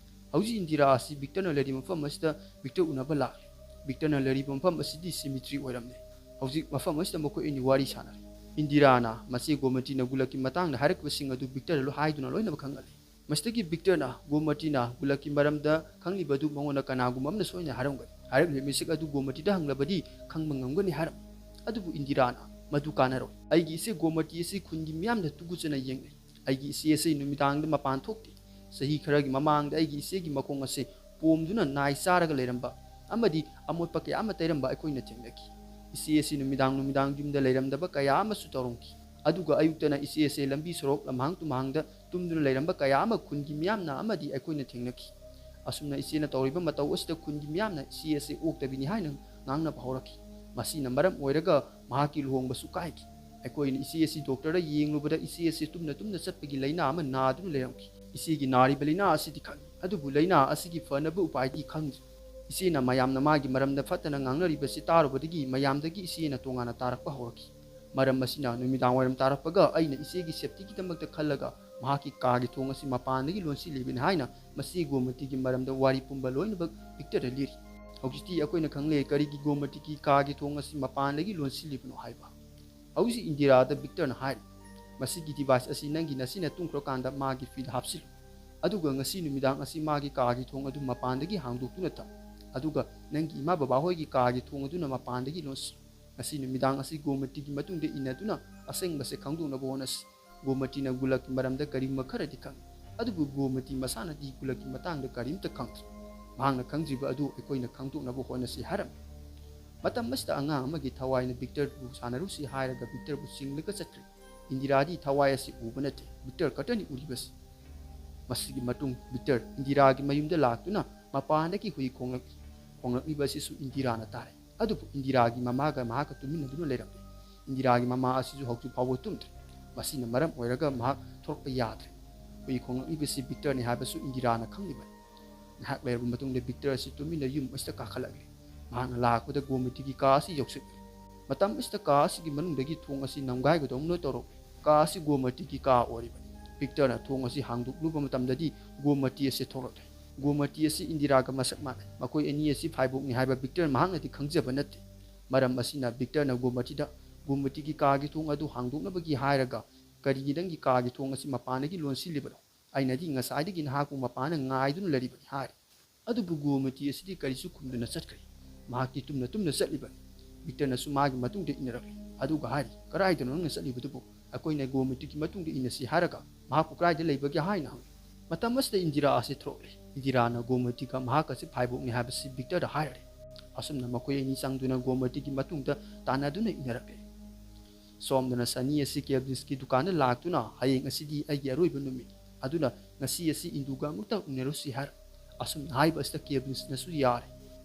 ꯍꯧꯖꯤꯛ ꯏꯟꯗꯤꯔꯥ ꯑꯁꯤ ꯕꯤꯛꯇꯔꯅ ꯂꯩꯔꯤꯕ ꯃꯐꯝ ꯑꯁꯤꯗ ꯕꯤꯛꯇꯔ ꯎꯅꯕ ꯂꯥꯛꯂꯤ꯫ ꯕꯤꯛꯇꯔꯅ ꯂꯩꯔꯤꯕ ꯃꯐꯝ ꯑꯁꯤꯗꯤ cemetery ꯑꯣꯏꯔꯝꯂꯦ꯫ ꯍꯧꯖꯤꯛ ꯃꯐꯝ ꯑꯁꯤꯗ ꯃꯈꯣꯏ ꯑꯅꯤ ꯋꯥꯔꯤ ꯁꯥꯟꯅꯔꯤ꯫ ꯏꯟꯗꯤꯔꯥꯅ ꯃꯆꯦ ꯒꯣꯃꯇꯤꯅ ꯒꯨꯂꯛꯀꯤ ꯃꯇꯥꯡꯗ ꯍꯥꯏꯔꯛꯄꯁꯤꯡ ꯑꯗꯨ ꯕꯤꯛꯇꯔꯗ ꯂꯣꯏ ꯍꯥꯏꯗꯨꯅ ꯂꯣꯏꯅꯃꯛ ꯈꯪꯍꯜꯂꯤ꯫ ꯃꯁꯤꯗꯒꯤ ꯕꯤꯛꯇꯔꯅ ꯒꯣꯃꯇꯤꯅ ꯒꯨꯂꯛꯀꯤ ꯃꯔꯝꯗ ꯈꯪꯂꯤꯕ ꯑꯗꯨ ꯃꯉꯣꯟꯗ ꯀꯅꯥꯒꯨꯝꯕ ꯑꯃꯅ ꯁꯣꯏꯅ ꯍꯥꯏꯔꯝꯒꯅꯤ꯫ ꯍꯥꯏꯔꯛꯂꯤꯕ ꯃꯤꯁꯛ ꯑꯗꯨ ꯒꯣꯃꯇꯤꯗ ꯍꯪꯂꯕꯗꯤ ꯈꯪꯕ ꯉꯝꯒꯅꯤ ꯍꯥꯏꯔꯝꯃꯤ꯫ ꯑꯗꯨꯕꯨ ꯏꯟꯗꯤꯔꯥꯅ ꯃꯗꯨ ꯀꯥꯟꯅꯔꯣꯏ꯫ ꯑꯩꯒꯤ ꯏꯆꯦ ꯒꯣꯃꯇꯤ ꯑꯁꯤ ꯈꯨꯟꯒꯤ ꯃꯤꯌꯥꯝꯅ ꯇꯨꯀꯨꯠꯆꯅ ꯌꯦꯡꯅꯩ꯫ ꯑꯩꯒꯤ ꯏꯆꯦ ꯑꯁꯤ ꯅꯨꯃꯤꯗꯥꯡꯗ ꯃꯄꯥꯟ ꯊꯣꯛꯇꯦ꯫ ꯆꯍꯤ ꯈꯔꯒꯤ ꯃꯃꯥꯡꯗ ꯑꯩꯒꯤ ꯏꯆꯦꯒꯤ ꯃꯈꯣꯡ ꯑꯁꯤ ꯄꯣꯝꯗꯨꯅ ꯅꯥꯏ ꯆꯥꯔꯒ ꯂꯩꯔꯝꯕ ꯑꯃꯗꯤ ꯑꯃꯣꯠꯄ ꯀꯌꯥ ꯑꯃ ꯇꯩꯔꯝꯕ ꯑꯩꯈꯣꯏꯅ ꯊꯦꯡꯅꯈꯤ꯫ ꯏꯆꯦ ꯑꯁꯤ ꯅꯨꯃꯤꯗꯥꯡ ꯅꯨꯃꯤꯗꯥꯡ ꯌꯨꯝꯗ ꯂꯩꯔꯝꯗꯕ ꯀꯌꯥ ꯑꯃꯁꯨ ꯇꯧꯔꯝꯈꯤ꯫ ꯑꯗꯨꯒ ꯑꯌꯨꯛꯇꯅ ꯏꯆꯦ ꯑꯁꯤ ꯂꯝꯕꯤ ꯁꯣꯔꯣꯛ ꯂꯝꯍꯥꯡ ꯇꯨꯝꯍꯥꯡꯗ ꯇꯨꯝꯗꯨꯅ ꯂꯩꯔꯝꯕ ꯀꯌꯥ ꯑꯃ ꯈꯨꯟꯒꯤ ꯃꯤꯌꯥꯝꯅ ꯑꯃꯗꯤ ꯑꯩꯈꯣꯏꯅ ꯊꯦꯡꯅꯈꯤ꯫ ꯑꯁꯨꯝꯅ ꯏꯆꯦꯅ ꯇꯧꯔꯤꯕ ꯃꯇꯧ ꯑꯁꯤꯗ ꯈꯨꯟꯒꯤ ꯃꯤꯌꯥꯝꯅ ꯏꯆꯦ ꯑꯁꯤ ꯑꯣꯛꯇꯕꯤꯅꯤ ꯍꯥꯏꯅ ꯉꯥꯡꯅꯕ ꯍꯧꯔꯛꯈꯤ꯫ ꯃꯁꯤꯅ ꯃꯔꯝ ꯑꯣꯏꯔꯒ ꯃꯍꯥꯛꯀꯤ ꯂꯨꯍꯣꯡꯕꯁꯨ ꯀꯥꯏꯈꯤ꯫ ꯑꯩꯈꯣꯏꯅ ꯏꯆꯦ ꯑꯁꯤ ꯗꯣꯛꯇꯔꯗ ꯌꯦꯡꯂꯨꯕꯗ ꯏꯆꯦ ꯑꯁꯤ ꯇꯨꯝꯅ ꯇꯨꯝꯅ ꯆꯠꯄꯒꯤ ꯂꯥꯏꯅꯥ ꯑꯃ ꯅꯥꯗꯨꯅ ꯂꯩꯔꯝꯈꯤ꯫ ꯏꯆꯦꯒꯤ ꯅꯥꯔꯤꯕ ꯂꯥꯏꯅꯥ ꯑꯁꯤꯗꯤ ꯈꯪꯏ, ꯑꯗꯨꯕꯨ ꯂꯥꯏꯅꯥ ꯑꯁꯤꯒꯤ ꯐꯅꯕ ꯎꯄꯥꯏꯗꯤ ꯈꯪꯗ꯭ꯔꯤ꯫ ꯏꯆꯦꯅ ꯃꯌꯥꯝꯅ ꯃꯥꯒꯤ ꯃꯔꯝꯗ ꯐꯠꯇꯅ ꯉꯥꯡꯅꯔꯤꯕꯁꯤ ꯇꯥꯔꯨꯕꯗꯒꯤ ꯃꯌꯥꯝꯗꯒꯤ ꯏꯆꯦꯅ ꯇꯣꯉꯥꯟꯅ ꯇꯥꯔꯛꯄ ꯍꯧꯔꯛꯈꯤ꯫ ꯃꯔꯝ ꯑꯁꯤꯅ ꯅꯨꯃꯤꯗꯥꯡ ꯋꯥꯏꯔꯝ ꯇꯥꯔꯛꯄꯒ ꯑꯩꯅ ꯏꯆꯦꯒꯤ safetyꯒꯤꯗꯃꯛꯇ ꯈꯜꯂꯒ ꯃꯍꯥꯛꯀꯤ ꯀꯥꯒꯤ ꯊꯣꯡ ꯑꯁꯤ ꯃꯄꯥꯟꯗꯒꯤ ꯂꯣꯟꯁꯤꯜꯂꯤꯕꯅꯤ ꯍꯥꯏꯅ ꯃꯆꯦ ꯒꯣꯃꯇꯤꯒꯤ ꯃꯔꯝꯗ ꯋꯥꯔꯤ ꯄꯨꯝꯕ ꯂꯣꯏꯅꯃꯛ ꯕꯤꯛꯇꯔꯗ ꯂꯤꯔꯤ꯫ ꯍꯧꯖꯤꯛꯇꯤ ꯑꯩꯈꯣꯏꯅ ꯈꯪꯂꯦ ꯀꯔꯤꯒꯤ ꯒꯣꯃꯇꯤꯒꯤ ꯀꯥꯒꯤ ꯊꯣꯡ ꯑꯁꯤ ꯃꯄꯥꯟꯗꯒꯤ ꯂꯣꯟꯁꯤꯜꯂꯤꯕꯅꯣ ꯍꯥꯏꯕ꯫ ꯍꯧꯖꯤꯛ ꯏꯟꯗꯤꯔꯥꯗ ꯕꯤꯛꯇꯔꯅ ꯍꯥꯏꯔꯤ, "ꯃꯁꯤꯒꯤ ꯗꯤꯚꯥꯏꯁ ꯑꯁꯤ ꯅꯪꯒꯤ ꯅꯁꯤꯅ ꯇꯨꯝꯈ꯭ꯔꯀꯥꯟꯗ ꯃꯥꯒꯤ ꯐꯤꯗ ꯍꯥꯞꯆꯤꯜꯂꯨ꯫ ꯑꯗꯨꯒ ꯉꯁꯤ ꯅꯨꯃꯤꯗꯥꯡ ꯑꯁꯤ ꯃꯥꯒꯤ ꯀꯥꯒꯤ ꯊꯣꯡ ꯑꯗꯨ ꯃꯄꯥꯟꯗꯒꯤ ꯍꯥꯡꯗꯣꯛꯇꯨꯅ ꯊꯝꯃꯨ꯫ ꯑꯗꯨꯒ ꯅꯪꯒꯤ ꯏꯃꯥ ꯕꯕꯥ ꯍꯣꯏꯒꯤ ꯀꯥꯒꯤ ꯊꯣꯡ ꯑꯗꯨꯅ ꯃꯄꯥꯟꯗꯒꯤ ꯂꯣꯟꯁꯤꯜꯂꯨ꯫ ꯉꯁꯤ ꯅꯨꯃꯤꯗꯥꯡ ꯑꯁꯤ ꯒꯣꯃꯇꯤꯒꯤ ꯃꯇꯨꯡꯗ ꯏꯟꯅꯗꯨꯅ ꯑꯁꯦꯡꯕꯁꯦ ꯈꯪꯗꯣꯛꯅꯕ ꯍꯣꯠꯅꯁꯤ꯫ ꯒꯣꯃꯇꯤꯅ ꯒꯨꯂꯛꯀꯤ ꯃꯔꯝꯗ ꯀꯔꯤꯒꯨꯝꯕ ꯈꯔꯗꯤ ꯈꯪꯏ, ꯑꯗꯨꯕꯨ ꯒꯣꯃꯇꯤ ꯃꯁꯥꯅꯗꯤ ꯒꯨꯂꯛꯀꯤ ꯃꯇꯥꯡꯗ ꯀꯔꯤꯝꯇ ꯈꯪꯗ꯭ꯔꯤ꯫ ꯃꯍꯥꯛꯅ ꯈꯪꯗ꯭ꯔꯤꯕ ꯑꯗꯨ ꯑꯩꯈꯣꯏꯅ ꯈꯪꯗꯣꯛꯅꯕ ꯍꯣꯠꯅꯁꯤ" ꯍꯥꯏꯔꯝꯃꯤ꯫ ꯃꯇꯝ ꯑꯁꯤꯗ ꯑꯉꯥꯡ ꯑꯃꯒꯤ ꯊꯋꯥꯏꯅ ꯕꯤꯛꯇꯔꯕꯨ ꯁꯥꯟꯅꯔꯨꯁꯤ ꯍꯥꯏꯔꯒ ꯕꯤꯛꯇꯔꯕꯨ ꯆꯤꯡꯂꯒ ꯆꯠꯈ꯭ꯔꯦ꯫ ꯏꯟꯗꯤꯔꯥꯗꯤ ꯊꯋꯥꯏ ꯑꯁꯤ ꯎꯕ ꯅꯠꯇꯦ, ꯕꯤꯛꯇꯔ ꯈꯛꯇꯅꯤ ꯎꯔꯤꯕꯁꯤ꯫ ꯃꯁꯤꯒꯤ ꯃꯇꯨꯡ ꯕꯤꯛꯇꯔ ꯏꯟꯗꯤꯔꯥꯒꯤ ꯃꯌꯨꯝꯗ ꯂꯥꯛꯇꯨꯅ ꯃꯄꯥꯟꯗꯒꯤ ꯍꯨꯏ ꯈꯣꯡꯂꯛ-, ꯈꯣꯡꯂꯛꯂꯤꯕ ꯑꯁꯤꯁꯨ ꯏꯟꯗꯤꯔꯥꯅ ꯇꯥꯔꯦ꯫ ꯑꯗꯨꯕꯨ ꯏꯟꯗꯤꯔꯥꯒꯤ ꯃꯃꯥꯒ ꯃꯍꯥꯛꯀ ꯇꯨꯃꯤꯟꯅꯗꯨꯅ ꯂꯩꯔꯝꯂꯦ꯫ ꯏꯟꯗꯤꯔꯥꯒꯤ ꯃꯃꯥ ꯑꯁꯤꯁꯨ ꯍꯧꯖꯤꯛ ꯐꯥꯎꯕ ꯇꯨꯝꯗ꯭ꯔꯤ꯫ ꯃꯁꯤꯅ ꯃꯔꯝ ꯑꯣꯏꯔꯒ ꯃꯍꯥꯛ ꯊꯣꯔꯛꯄ ꯌꯥꯗ꯭ꯔꯦ꯫ ꯍꯨꯏ ꯈꯣꯡꯂꯛꯂꯤꯕꯁꯤ ꯕꯤꯛꯇꯔꯅꯤ ꯍꯥꯏꯕꯁꯨ ꯏꯟꯗꯤꯔꯥꯅ ꯈꯪꯂꯤꯕꯅꯤ꯫ ꯉꯥꯏꯍꯥꯛ ꯂꯩꯔꯕ ꯃꯇꯨꯡꯗ ꯕꯤꯛꯇꯔ ꯑꯁꯤ ꯇꯨꯃꯤꯟꯅ ꯌꯨꯝ ꯑꯁꯤꯗ ꯀꯥꯈꯠꯂꯛꯂꯦ꯫ ꯃꯍꯥꯛꯅ ꯂꯥꯛꯄꯗ ꯒꯣꯃꯇꯤꯒꯤ ꯀꯥ ꯑꯁꯤ ꯌꯧꯁꯤꯜꯂꯦ꯫ ꯃꯇꯝ ꯑꯁꯤꯗ ꯀꯥ ꯑꯁꯤꯒꯤ ꯃꯅꯨꯡꯗꯒꯤ ꯊꯣꯡ ꯑꯁꯤ ꯅꯝꯒꯥꯏꯒꯗꯧꯅ ꯇꯧꯔꯛꯂꯦ꯫ ꯀꯥ ꯑꯁꯤ ꯒꯣꯃꯇꯤꯒꯤ ꯀꯥ ꯑꯣꯏꯔꯤꯕꯅꯤ꯫ ꯕꯤꯛꯇꯔꯅ ꯊꯣꯡ ꯑꯁꯤ ꯍꯥꯡꯗꯣꯛꯂꯨꯕ ꯃꯇꯝꯗꯗꯤ ꯒꯣꯃꯇꯤ ꯑꯁꯤ ꯊꯣꯛꯂꯛꯂꯦ꯫ ꯒꯣꯃꯇꯤ ꯑꯁꯤ ꯏꯟꯗꯤꯔꯥꯒ ꯃꯁꯛ ꯃꯥꯟꯅꯩ꯫ ꯃꯈꯣꯏ ꯑꯅꯤ ꯑꯁꯤ ꯐꯥꯏꯕꯣꯛꯅꯤ ꯍꯥꯏꯕ ꯕꯤꯛꯇꯔ ꯃꯍꯥꯛꯅꯗꯤ ꯈꯪꯖꯕ ꯅꯠꯇꯦ꯫ ꯃꯔꯝ ꯑꯁꯤꯅ ꯕꯤꯛꯇꯔꯅ ꯒꯣꯃꯇꯤꯗ, "ꯒꯣꯃꯇꯤꯒꯤ ꯀꯥꯒꯤ ꯊꯣꯡ ꯑꯗꯨ ꯍꯥꯡꯗꯣꯛꯅꯕꯒꯤ ꯍꯥꯏꯔꯒ ꯀꯔꯤꯒꯤ ꯅꯪꯒꯤ ꯀꯥꯒꯤ ꯊꯣꯡ ꯑꯁꯤ ꯃꯄꯥꯟꯗꯒꯤ ꯂꯣꯟꯁꯤꯜꯂꯤꯕꯅꯣ? ꯑꯩꯅꯗꯤ ꯉꯁꯥꯏꯗꯒꯤ ꯅꯍꯥꯛꯄꯨ ꯃꯄꯥꯟꯗ ꯉꯥꯏꯗꯨꯅ ꯂꯩꯔꯤꯕꯅꯤ" ꯍꯥꯏꯔꯤ꯫ ꯑꯗꯨꯕꯨ ꯒꯣꯃꯇꯤ ꯑꯁꯤꯗꯤ ꯀꯔꯤꯁꯨ ꯈꯨꯝꯗꯨꯅ ꯆꯠꯈ꯭ꯔꯦ꯫ ꯃꯍꯥꯛꯇꯤ ꯇꯨꯝꯅ ꯇꯨꯝꯅ ꯆꯠꯂꯤꯕꯅꯤ꯫ ꯕꯤꯛꯇꯔꯅꯁꯨ ꯃꯥꯒꯤ ꯃꯇꯨꯡꯗ ꯏꯟꯅꯔꯛꯂꯦ꯫ ꯑꯗꯨꯒ ꯍꯥꯏꯔꯤ, "ꯀꯗꯥꯏꯗꯅꯣ ꯅꯪꯅ ꯆꯠꯂꯤꯕꯗꯨꯕꯨ? ꯑꯩꯈꯣꯏꯅ ꯒꯣꯃꯇꯤꯒꯤ ꯃꯇꯨꯡꯗ ꯏꯟꯅꯁꯤ ꯍꯥꯏꯔꯒ ꯃꯍꯥꯛꯄꯨ ꯀꯗꯥꯏꯗ ꯂꯩꯕꯒꯦ ꯍꯥꯏꯅ ꯍꯪꯂꯤ"꯫ ꯃꯇꯝ ꯑꯁꯤꯗ ꯏꯟꯗꯤꯔꯥ ꯑꯁꯤ ꯊꯣꯔꯛꯂꯦ꯫ ꯏꯟꯗꯤꯔꯥꯅ ꯒꯣꯃꯇꯤꯒ ꯃꯍꯥꯛ ꯑꯁꯤ ꯐꯥꯏꯕꯣꯛꯅꯤ ꯍꯥꯏꯕꯁꯤ ꯕꯤꯛꯇꯔꯗ ꯍꯥꯏꯔꯔꯦ꯫ ꯑꯁꯨꯝꯅ ꯃꯈꯣꯏ ꯑꯅꯤ ꯆꯪꯗꯨꯅ ꯒꯣꯃꯇꯤꯒꯤ ꯃꯇꯨꯡꯗ ꯇꯥꯟꯅꯗꯨꯅ ꯏꯟꯅꯔꯛꯂꯦ꯫ ꯁꯣꯝꯗꯅ ꯁꯅꯤ ꯑꯁꯤ ꯀꯦꯕꯤꯟꯁꯀꯤ ꯗꯨꯀꯥꯟꯗ ꯂꯥꯛꯇꯨꯅ, "ꯍꯌꯦꯡ ꯑꯁꯤꯗꯤ ꯑꯩꯒꯤ ꯑꯔꯣꯏꯕ ꯅꯨꯃꯤꯠꯅꯤ, ꯑꯗꯨꯅ ꯉꯁꯤ ꯑꯁꯤ ꯏꯟꯗꯨꯒ ꯑꯃꯨꯛꯇ ꯎꯅꯔꯨꯁꯤ" ꯍꯥꯏꯔꯦ꯫ ꯑꯁꯨꯝꯅ ꯍꯥꯏꯕ ꯑꯁꯤꯗ ꯀꯦꯕꯤꯟꯁꯅꯁꯨ ꯌꯥꯔꯦ꯫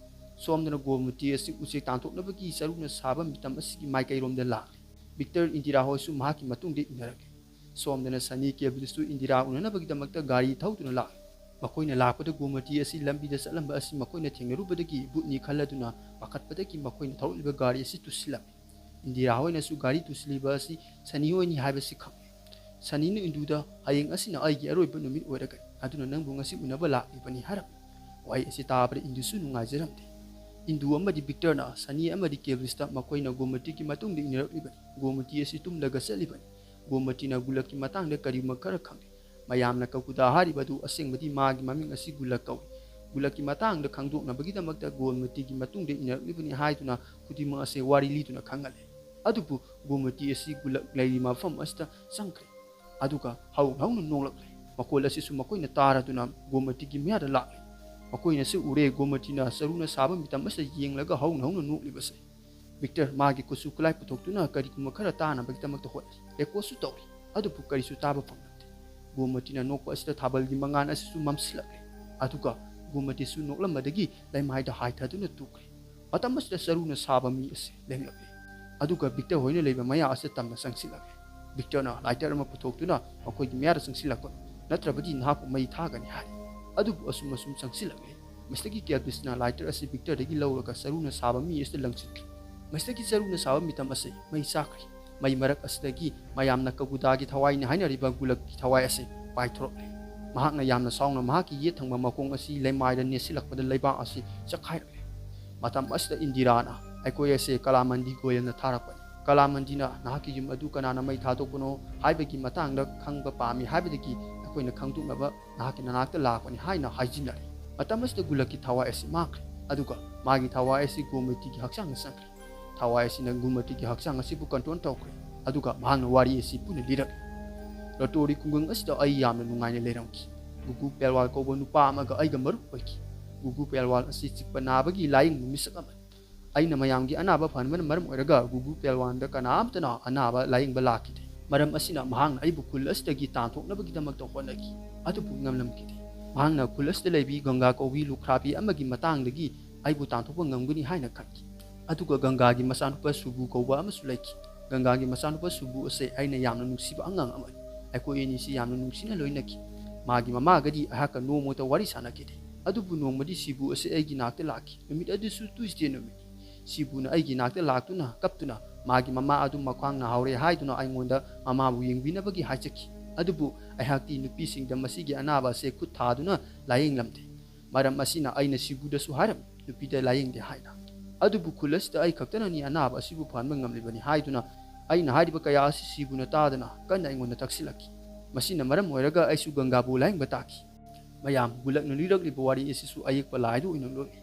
ꯁꯣꯝꯗꯅ ꯒꯣꯃꯇꯤ ꯑꯁꯤ ꯎꯆꯦꯛ ꯇꯥꯟꯊꯣꯛꯅꯕꯒꯤ ꯆꯔꯨꯅ ꯁꯥꯕ ꯃꯤꯇꯝ ꯑꯁꯤꯒꯤ ꯃꯥꯏꯀꯩꯔꯣꯝꯗ ꯂꯥꯛꯂꯦ꯫ ꯕꯤꯛꯇꯔ ꯏꯟꯗꯤꯔꯥ ꯍꯣꯏꯁꯨ ꯃꯍꯥꯛꯀꯤ ꯃꯇꯨꯡꯗ ꯏꯟꯅꯔꯛꯂꯦ꯫ ꯁꯣꯝꯗꯅ ꯁꯅꯤ ꯀꯦꯕꯤꯟꯁꯇꯨ ꯏꯟꯗꯤꯔꯥ ꯎꯅꯅꯕꯒꯤꯗꯃꯛꯇ ꯒꯥꯔꯤ ꯊꯧꯗꯨꯅ ꯂꯥꯛꯂꯦ꯫ ꯃꯈꯣꯏꯅ ꯂꯥꯛꯄꯗ ꯒꯣꯃꯇꯤ ꯑꯁꯤ ꯂꯝꯕꯤꯗ ꯆꯠꯂꯝꯕ ꯑꯁꯤ ꯃꯈꯣꯏꯅ ꯊꯦꯡꯅꯔꯨꯕꯗꯒꯤ ꯚꯨꯠꯅꯤ ꯈꯜꯂꯗꯨꯅ ꯄꯥꯈꯠꯄꯗꯒꯤ ꯃꯈꯣꯏꯅ ꯊꯧꯔꯛꯂꯤꯕ ꯒꯥꯔꯤ ꯑꯁꯤ ꯇꯨꯁꯤꯜꯂꯝꯃꯤ꯫ ꯏꯟꯗꯤꯔꯥ ꯍꯣꯏꯅꯁꯨ ꯒꯥꯔꯤ ꯇꯨꯁꯤꯜꯂꯤꯕ ꯑꯁꯤ ꯁꯅꯤ ꯍꯣꯏꯅꯤ ꯍꯥꯏꯕꯁꯤ ꯈꯪꯂꯦ꯫ ꯁꯅꯤꯅ ꯏꯟꯗꯨꯗ, "ꯍꯌꯦꯡ ꯑꯁꯤꯅ ꯑꯩꯒꯤ ꯑꯔꯣꯏꯕ ꯅꯨꯃꯤꯠ ꯑꯣꯏꯔꯒꯅꯤ, ꯑꯗꯨꯅ ꯅꯪꯕꯨ ꯉꯁꯤ ꯎꯅꯕ ꯂꯥꯛꯂꯤꯕꯅꯤ" ꯍꯥꯏꯔꯝꯃꯤ꯫ ꯋꯥꯍꯩ ꯑꯁꯤ ꯇꯥꯕꯗ ꯏꯟꯗꯨꯁꯨ ꯅꯨꯡꯉꯥꯏꯖꯔꯝꯗꯦ꯫ ꯏꯟꯗꯨ ꯑꯃꯗꯤ ꯕꯤꯛꯇꯔꯅ ꯁꯅꯤ ꯑꯃꯗꯤ ꯀꯦꯕꯤꯁꯇ ꯃꯈꯣꯏꯅ ꯒꯣꯃꯇꯤꯒꯤ ꯃꯇꯨꯡꯗ ꯏꯟꯅꯔꯛꯂꯤꯕꯅꯤ꯫ ꯒꯣꯃꯇꯤ ꯑꯁꯤ ꯇꯨꯝꯂꯒ ꯆꯠꯂꯤꯕꯅꯤ꯫ ꯒꯣꯃꯇꯤꯅ ꯒꯨꯂꯛꯀꯤ ꯃꯇꯥꯡꯗ ꯀꯔꯤꯒꯨꯝꯕ ꯈꯔ ꯈꯪꯂꯦ꯫ ꯃꯌꯥꯝꯅ ꯀꯀꯨꯗꯥ ꯍꯥꯏꯔꯤꯕ ꯑꯗꯨ ꯑꯁꯦꯡꯕꯗꯤ ꯃꯥꯒꯤ ꯃꯃꯤꯡ ꯑꯁꯤ ꯒꯨꯂꯛ ꯀꯧꯏ꯫ ꯒꯨꯂꯛꯀꯤ ꯃꯇꯥꯡꯗ ꯈꯪꯗꯣꯛꯅꯕꯒꯤꯗꯃꯛꯇ ꯒꯣꯃꯇꯤꯒꯤ ꯃꯇꯨꯡꯗ ꯏꯟꯅꯔꯛꯂꯤꯕꯅꯤ ꯍꯥꯏꯗꯨꯅ ꯈꯨꯗꯤꯡꯃꯛ ꯑꯁꯤ ꯋꯥꯔꯤ ꯂꯤꯗꯨꯅ ꯈꯪꯍꯜꯂꯦ꯫ ꯑꯗꯨꯕꯨ ꯒꯣꯃꯇꯤ ꯑꯁꯤ ꯒꯨꯂꯛ ꯂꯩꯔꯤ ꯃꯐꯝ ꯑꯁꯤꯗ ꯆꯪꯈ꯭ꯔꯦ꯫ ꯑꯗꯨꯒ ꯍꯧꯅ ꯍꯧꯅ ꯅꯣꯛꯂꯛꯂꯦ꯫ ꯃꯈꯣꯜ ꯑꯁꯤꯁꯨ ꯃꯈꯣꯏꯅ ꯇꯥꯔꯗꯨꯅ ꯒꯣꯃꯇꯤꯒꯤ ꯃꯌꯥꯗ ꯂꯥꯛꯂꯦ꯫ ꯃꯈꯣꯏꯅꯁꯨ ꯎꯔꯦ, ꯒꯣꯃꯇꯤꯅ ꯆꯔꯨꯅ ꯁꯥꯕ ꯃꯤꯇꯝ ꯑꯁꯤꯗ ꯌꯦꯡꯂꯒ ꯍꯧꯅ ꯍꯧꯅ ꯅꯣꯛꯂꯤꯕꯁꯦ꯫ ꯕꯤꯛꯇꯔ ꯃꯥꯒꯤ ꯈꯨꯠꯁꯨ ꯈꯨꯠꯂꯥꯏ ꯄꯨꯊꯣꯛꯇꯨꯅ ꯀꯔꯤꯒꯨꯝꯕ ꯈꯔ ꯇꯥꯅꯕꯒꯤꯗꯃꯛꯇ ꯍꯣꯠꯅꯩ꯫ ꯔꯦꯀꯣꯔꯗꯁꯨ ꯇꯧꯔꯤ, ꯑꯗꯨꯕꯨ ꯀꯔꯤꯁꯨ ꯇꯥꯕ ꯐꯪꯂꯛꯇꯦ꯫ ꯒꯣꯃꯇꯤꯅ ꯅꯣꯛꯄ ꯑꯁꯤꯗ ꯊꯥꯕꯜꯒꯤ ꯃꯉꯥꯜ ꯑꯁꯤꯁꯨ ꯃꯝꯁꯤꯜꯂꯛꯂꯦ꯫ ꯑꯗꯨꯒ ꯒꯣꯃꯇꯤꯁꯨ ꯅꯣꯛꯂꯝꯕꯗꯒꯤ ꯂꯩꯃꯥꯏꯗ ꯍꯥꯏꯊꯗꯨꯅ ꯇꯨꯈ꯭ꯔꯦ꯫ ꯃꯇꯝ ꯑꯁꯤꯗ ꯆꯔꯨꯅ ꯁꯥꯕ ꯃꯤ ꯑꯁꯤ ꯂꯦꯡꯂꯛꯂꯦ꯫ ꯑꯗꯨꯒ ꯕꯤꯛꯇꯔ ꯍꯣꯏꯅ ꯂꯩꯕ ꯃꯌꯥ ꯑꯁꯤꯗ ꯇꯝꯅ ꯆꯪꯁꯤꯜꯂꯛꯂꯦ꯫ ꯕꯤꯛꯇꯔꯅ ꯂꯥꯏꯇꯔ ꯑꯃ ꯄꯨꯊꯣꯛꯇꯨꯅ ꯃꯈꯣꯏꯒꯤ ꯃꯌꯥꯗ ꯆꯪꯁꯤꯜꯂꯛꯄ, "ꯅꯠꯇ꯭ꯔꯕꯗꯤ ꯅꯍꯥꯛꯄꯨ ꯃꯩ ꯊꯥꯒꯅꯤ" ꯍꯥꯏꯔꯤ꯫ ꯑꯗꯨꯕꯨ ꯑꯁꯨꯝ ꯑꯁꯨꯝ ꯆꯪꯁꯤꯜꯂꯛꯂꯦ꯫ ꯃꯁꯤꯗꯒꯤ ꯀꯦꯜꯕꯤꯁꯅ ꯂꯥꯏꯇꯔ ꯑꯁꯤ ꯕꯤꯛꯇꯔꯗꯒꯤ ꯂꯧꯔꯒ ꯆꯔꯨꯅ ꯁꯥꯕ ꯃꯤ ꯑꯁꯤꯗ ꯂꯪꯁꯤꯟꯈꯤ꯫ ꯃꯁꯤꯗꯒꯤ ꯆꯔꯨꯅ ꯁꯥꯕ ꯃꯤꯇꯝ ꯑꯁꯤ ꯃꯩ ꯆꯥꯛꯈ꯭ꯔꯦ꯫ ꯃꯩ ꯃꯔꯛ ꯑꯁꯤꯗꯒꯤ ꯃꯌꯥꯝꯅ ꯀꯒꯨꯗꯥꯒꯤ ꯊꯋꯥꯏꯅꯤ ꯍꯥꯏꯅꯔꯤꯕ ꯒꯨꯂꯛꯀꯤ ꯊꯋꯥꯏ ꯑꯁꯤ ꯄꯥꯏꯊꯣꯔꯛꯂꯦ꯫ ꯃꯍꯥꯛꯅ ꯌꯥꯝꯅ ꯁꯥꯎꯅ ꯃꯍꯥꯛꯀꯤ ꯌꯦꯠ ꯊꯪꯕ ꯃꯈꯣꯡ ꯑꯁꯤ ꯂꯩꯃꯥꯏꯗ ꯅꯦꯠꯁꯤꯜꯂꯛꯄꯗ ꯂꯩꯕꯥꯛ ꯑꯁꯤ ꯆꯛꯈꯥꯏꯔꯛꯂꯦ꯫ ꯃꯇꯝ ꯑꯁꯤꯗ ꯏꯟꯗꯤꯔꯥꯅ, "ꯑꯩꯈꯣꯏ ꯑꯁꯦ ꯀꯂꯥꯃꯟꯗꯤ ꯒꯣꯌꯜꯅ ꯊꯥꯔꯛꯄꯅꯤ꯫ ꯀꯂꯥꯃꯟꯗꯤꯅ ꯅꯍꯥꯛꯀꯤ ꯌꯨꯝ ꯑꯗꯨ ꯀꯅꯥꯅ ꯃꯩ ꯊꯥꯗꯣꯛꯄꯅꯣ ꯍꯥꯏꯕꯒꯤ ꯃꯇꯥꯡꯗ ꯈꯪꯕ ꯄꯥꯝꯃꯤ ꯍꯥꯏꯕꯗꯒꯤ ꯑꯩꯈꯣꯏꯅ ꯈꯪꯗꯣꯛꯅꯕ ꯅꯍꯥꯛꯀꯤ ꯅꯅꯥꯛꯇ ꯂꯥꯛꯄꯅꯤ" ꯍꯥꯏꯅ ꯍꯥꯏꯖꯤꯟꯅꯔꯦ꯫ ꯃꯇꯝ ꯑꯁꯤꯗ ꯒꯨꯂꯛꯀꯤ ꯊꯋꯥꯏ ꯑꯁꯤ ꯃꯥꯡꯈ꯭ꯔꯦ꯫ ꯑꯗꯨꯒ ꯃꯥꯒꯤ ꯊꯋꯥꯏ ꯑꯁꯤ ꯒꯣꯃꯇꯤꯒꯤ ꯍꯛꯆꯥꯡꯗ ꯆꯪꯈ꯭ꯔꯦ꯫ ꯊꯋꯥꯏ ꯑꯁꯤꯅ ꯒꯣꯃꯇꯤꯒꯤ ꯍꯛꯆꯥꯡ ꯑꯁꯤꯕꯨ ꯀꯟꯇ꯭ꯔꯣꯜ ꯇꯧꯈ꯭ꯔꯦ꯫ ꯑꯗꯨꯒ ꯃꯍꯥꯛꯅ ꯋꯥꯔꯤ ꯑꯁꯤ ꯄꯨꯟꯅ ꯂꯤꯔꯛꯂꯦ꯫ "ꯔꯇꯣꯔꯤ ꯈꯨꯡꯒꯪ ꯑꯁꯤꯗ ꯑꯩ ꯌꯥꯝꯅ ꯅꯨꯡꯉꯥꯏꯅ ꯂꯩꯔꯝꯈꯤ꯫ ꯒꯨꯒꯨ ꯄꯦꯜꯋꯥꯜ ꯀꯧꯕ ꯅꯨꯄꯥ ꯑꯃꯒ ꯑꯩꯒ ꯃꯔꯨꯞ ꯑꯣꯏꯈꯤ꯫ ꯒꯨꯒꯨ ꯄꯦꯜꯋꯥꯜ ꯑꯁꯤ ꯆꯤꯛꯄ ꯅꯥꯕꯒꯤ ꯂꯥꯌꯦꯡꯕ ꯃꯤꯁꯛ ꯑꯃꯅꯤ꯫ ꯑꯩꯅ ꯃꯌꯥꯝꯒꯤ ꯑꯅꯥꯕ ꯐꯍꯟꯕꯅ ꯃꯔꯝ ꯑꯣꯏꯔꯒ ꯒꯨꯒꯨ ꯄꯦꯜꯋꯥꯟꯗ ꯀꯅꯥꯝꯇꯅ ꯑꯅꯥꯕ ꯂꯥꯌꯦꯡꯕ ꯂꯥꯛꯈꯤꯗꯦ꯫ ꯃꯔꯝ ꯑꯁꯤꯅ ꯃꯍꯥꯛꯅ ꯑꯩꯕꯨ ꯈꯨꯜ ꯑꯁꯤꯗꯒꯤ ꯇꯥꯟꯊꯣꯛꯅꯕꯒꯤꯗꯃꯛꯇ ꯍꯣꯠꯅꯈꯤ, ꯑꯗꯨꯕꯨ ꯉꯝꯂꯝꯈꯤꯗꯦ꯫ ꯃꯍꯥꯛꯅ ꯈꯨꯜ ꯑꯁꯤꯗ ꯂꯩꯕꯤ ꯒꯪꯒꯥ ꯀꯧꯕꯤ ꯂꯨꯈ꯭ꯔꯥꯕꯤ ꯑꯃꯒꯤ ꯃꯇꯥꯡꯗꯒꯤ ꯑꯩꯕꯨ ꯇꯥꯟꯊꯣꯛꯄ ꯉꯝꯒꯅꯤ ꯍꯥꯏꯅ ꯈꯟꯈꯤ꯫ ꯑꯗꯨꯒ ꯒꯪꯒꯥꯒꯤ ꯃꯆꯥꯅꯨꯄꯥ ꯁꯨꯕꯨ ꯀꯧꯕ ꯑꯃꯁꯨ ꯂꯩꯈꯤ꯫ ꯒꯪꯒꯥꯒꯤ ꯃꯆꯥꯅꯨꯄꯥ ꯁꯨꯕꯨ ꯑꯁꯦ ꯑꯩꯅ ꯌꯥꯝꯅ ꯅꯨꯡꯁꯤꯕ ꯑꯉꯥꯡ ꯑꯃꯅꯤ꯫ ꯑꯩꯈꯣꯏ ꯑꯅꯤꯁꯤ ꯌꯥꯝꯅ ꯅꯨꯡꯁꯤꯅ ꯂꯣꯏꯅꯈꯤ꯫ ꯃꯥꯒꯤ ꯃꯃꯥꯒꯗꯤ ꯑꯩꯍꯥꯛꯀ ꯅꯣꯡꯃꯇ ꯋꯥꯔꯤ ꯁꯥꯟꯅꯈꯤꯗꯦ꯫ ꯑꯗꯨꯕꯨ ꯅꯣꯡꯃꯗꯤ ꯁꯤꯕꯨ ꯑꯁꯤ ꯑꯩꯒꯤ ꯅꯥꯛꯇ ꯂꯥꯛꯈꯤ꯫ ꯅꯨꯃꯤꯠ ꯑꯗꯨꯁꯨ ꯇ꯭ꯌꯨꯁꯗꯦ ꯅꯨꯃꯤꯠꯅꯤ꯫ ꯁꯤꯕꯨꯅ ꯑꯩꯒꯤ ꯅꯥꯛꯇ ꯂꯥꯛꯇꯨꯅ ꯀꯞꯇꯨꯅ ꯃꯥꯒꯤ ꯃꯃꯥ ꯑꯗꯨ ꯃꯈ꯭ꯋꯥꯡ ꯅꯥꯍꯧꯔꯦ ꯍꯥꯏꯗꯨꯅ ꯑꯩꯉꯣꯟꯗ ꯃꯃꯥꯕꯨ ꯌꯦꯡꯕꯤꯅꯕꯒꯤ ꯍꯥꯏꯖꯈꯤ꯫ ꯑꯗꯨꯕꯨ ꯑꯩꯍꯥꯛꯇꯤ ꯅꯨꯄꯤꯁꯤꯡꯗ ꯃꯁꯤꯒꯤ ꯑꯅꯥꯕ ꯑꯁꯦ ꯈꯨꯠ ꯊꯥꯗꯨꯅ ꯂꯥꯌꯦꯡꯂꯝꯗꯦ꯫ ꯃꯔꯝ ꯑꯁꯤꯅ ꯑꯩꯅ ꯁꯤꯕꯨꯗꯁꯨ ꯍꯥꯏꯔꯝꯃꯤ꯫ ꯅꯨꯄꯤꯗ ꯂꯥꯌꯦꯡꯗꯦ ꯍꯥꯏꯅ꯫ ꯑꯗꯨꯕꯨ ꯈꯨꯜ ꯑꯁꯤꯗ ꯑꯩ ꯈꯛꯇꯅꯅꯤ ꯑꯅꯥꯕ ꯑꯁꯤꯕꯨ ꯐꯍꯟꯕ ꯉꯝꯂꯤꯕꯅꯤ ꯍꯥꯏꯗꯨꯅ ꯑꯩꯅ ꯍꯥꯏꯔꯤꯕ ꯀꯌꯥ ꯑꯁꯤ ꯁꯤꯕꯨꯅ ꯇꯥꯗꯅ ꯀꯟꯅ ꯑꯩꯉꯣꯟꯗ ꯇꯛꯁꯤꯜꯂꯛꯈꯤ꯫ ꯃꯁꯤꯅ ꯃꯔꯝ ꯑꯣꯏꯔꯒ ꯑꯩꯁꯨ ꯒꯪꯒꯥꯕꯨ ꯂꯥꯌꯦꯡꯕ ꯇꯥꯈꯤ꯫ ꯃꯌꯥꯝ, ꯒꯨꯂꯛꯅ ꯂꯤꯔꯛꯂꯤꯕ ꯋꯥꯔꯤ ꯑꯁꯤꯁꯨ ꯑꯌꯦꯛꯄ ꯂꯥꯏꯗ ꯑꯣꯏꯅ ꯂꯣꯠꯂꯤ꯫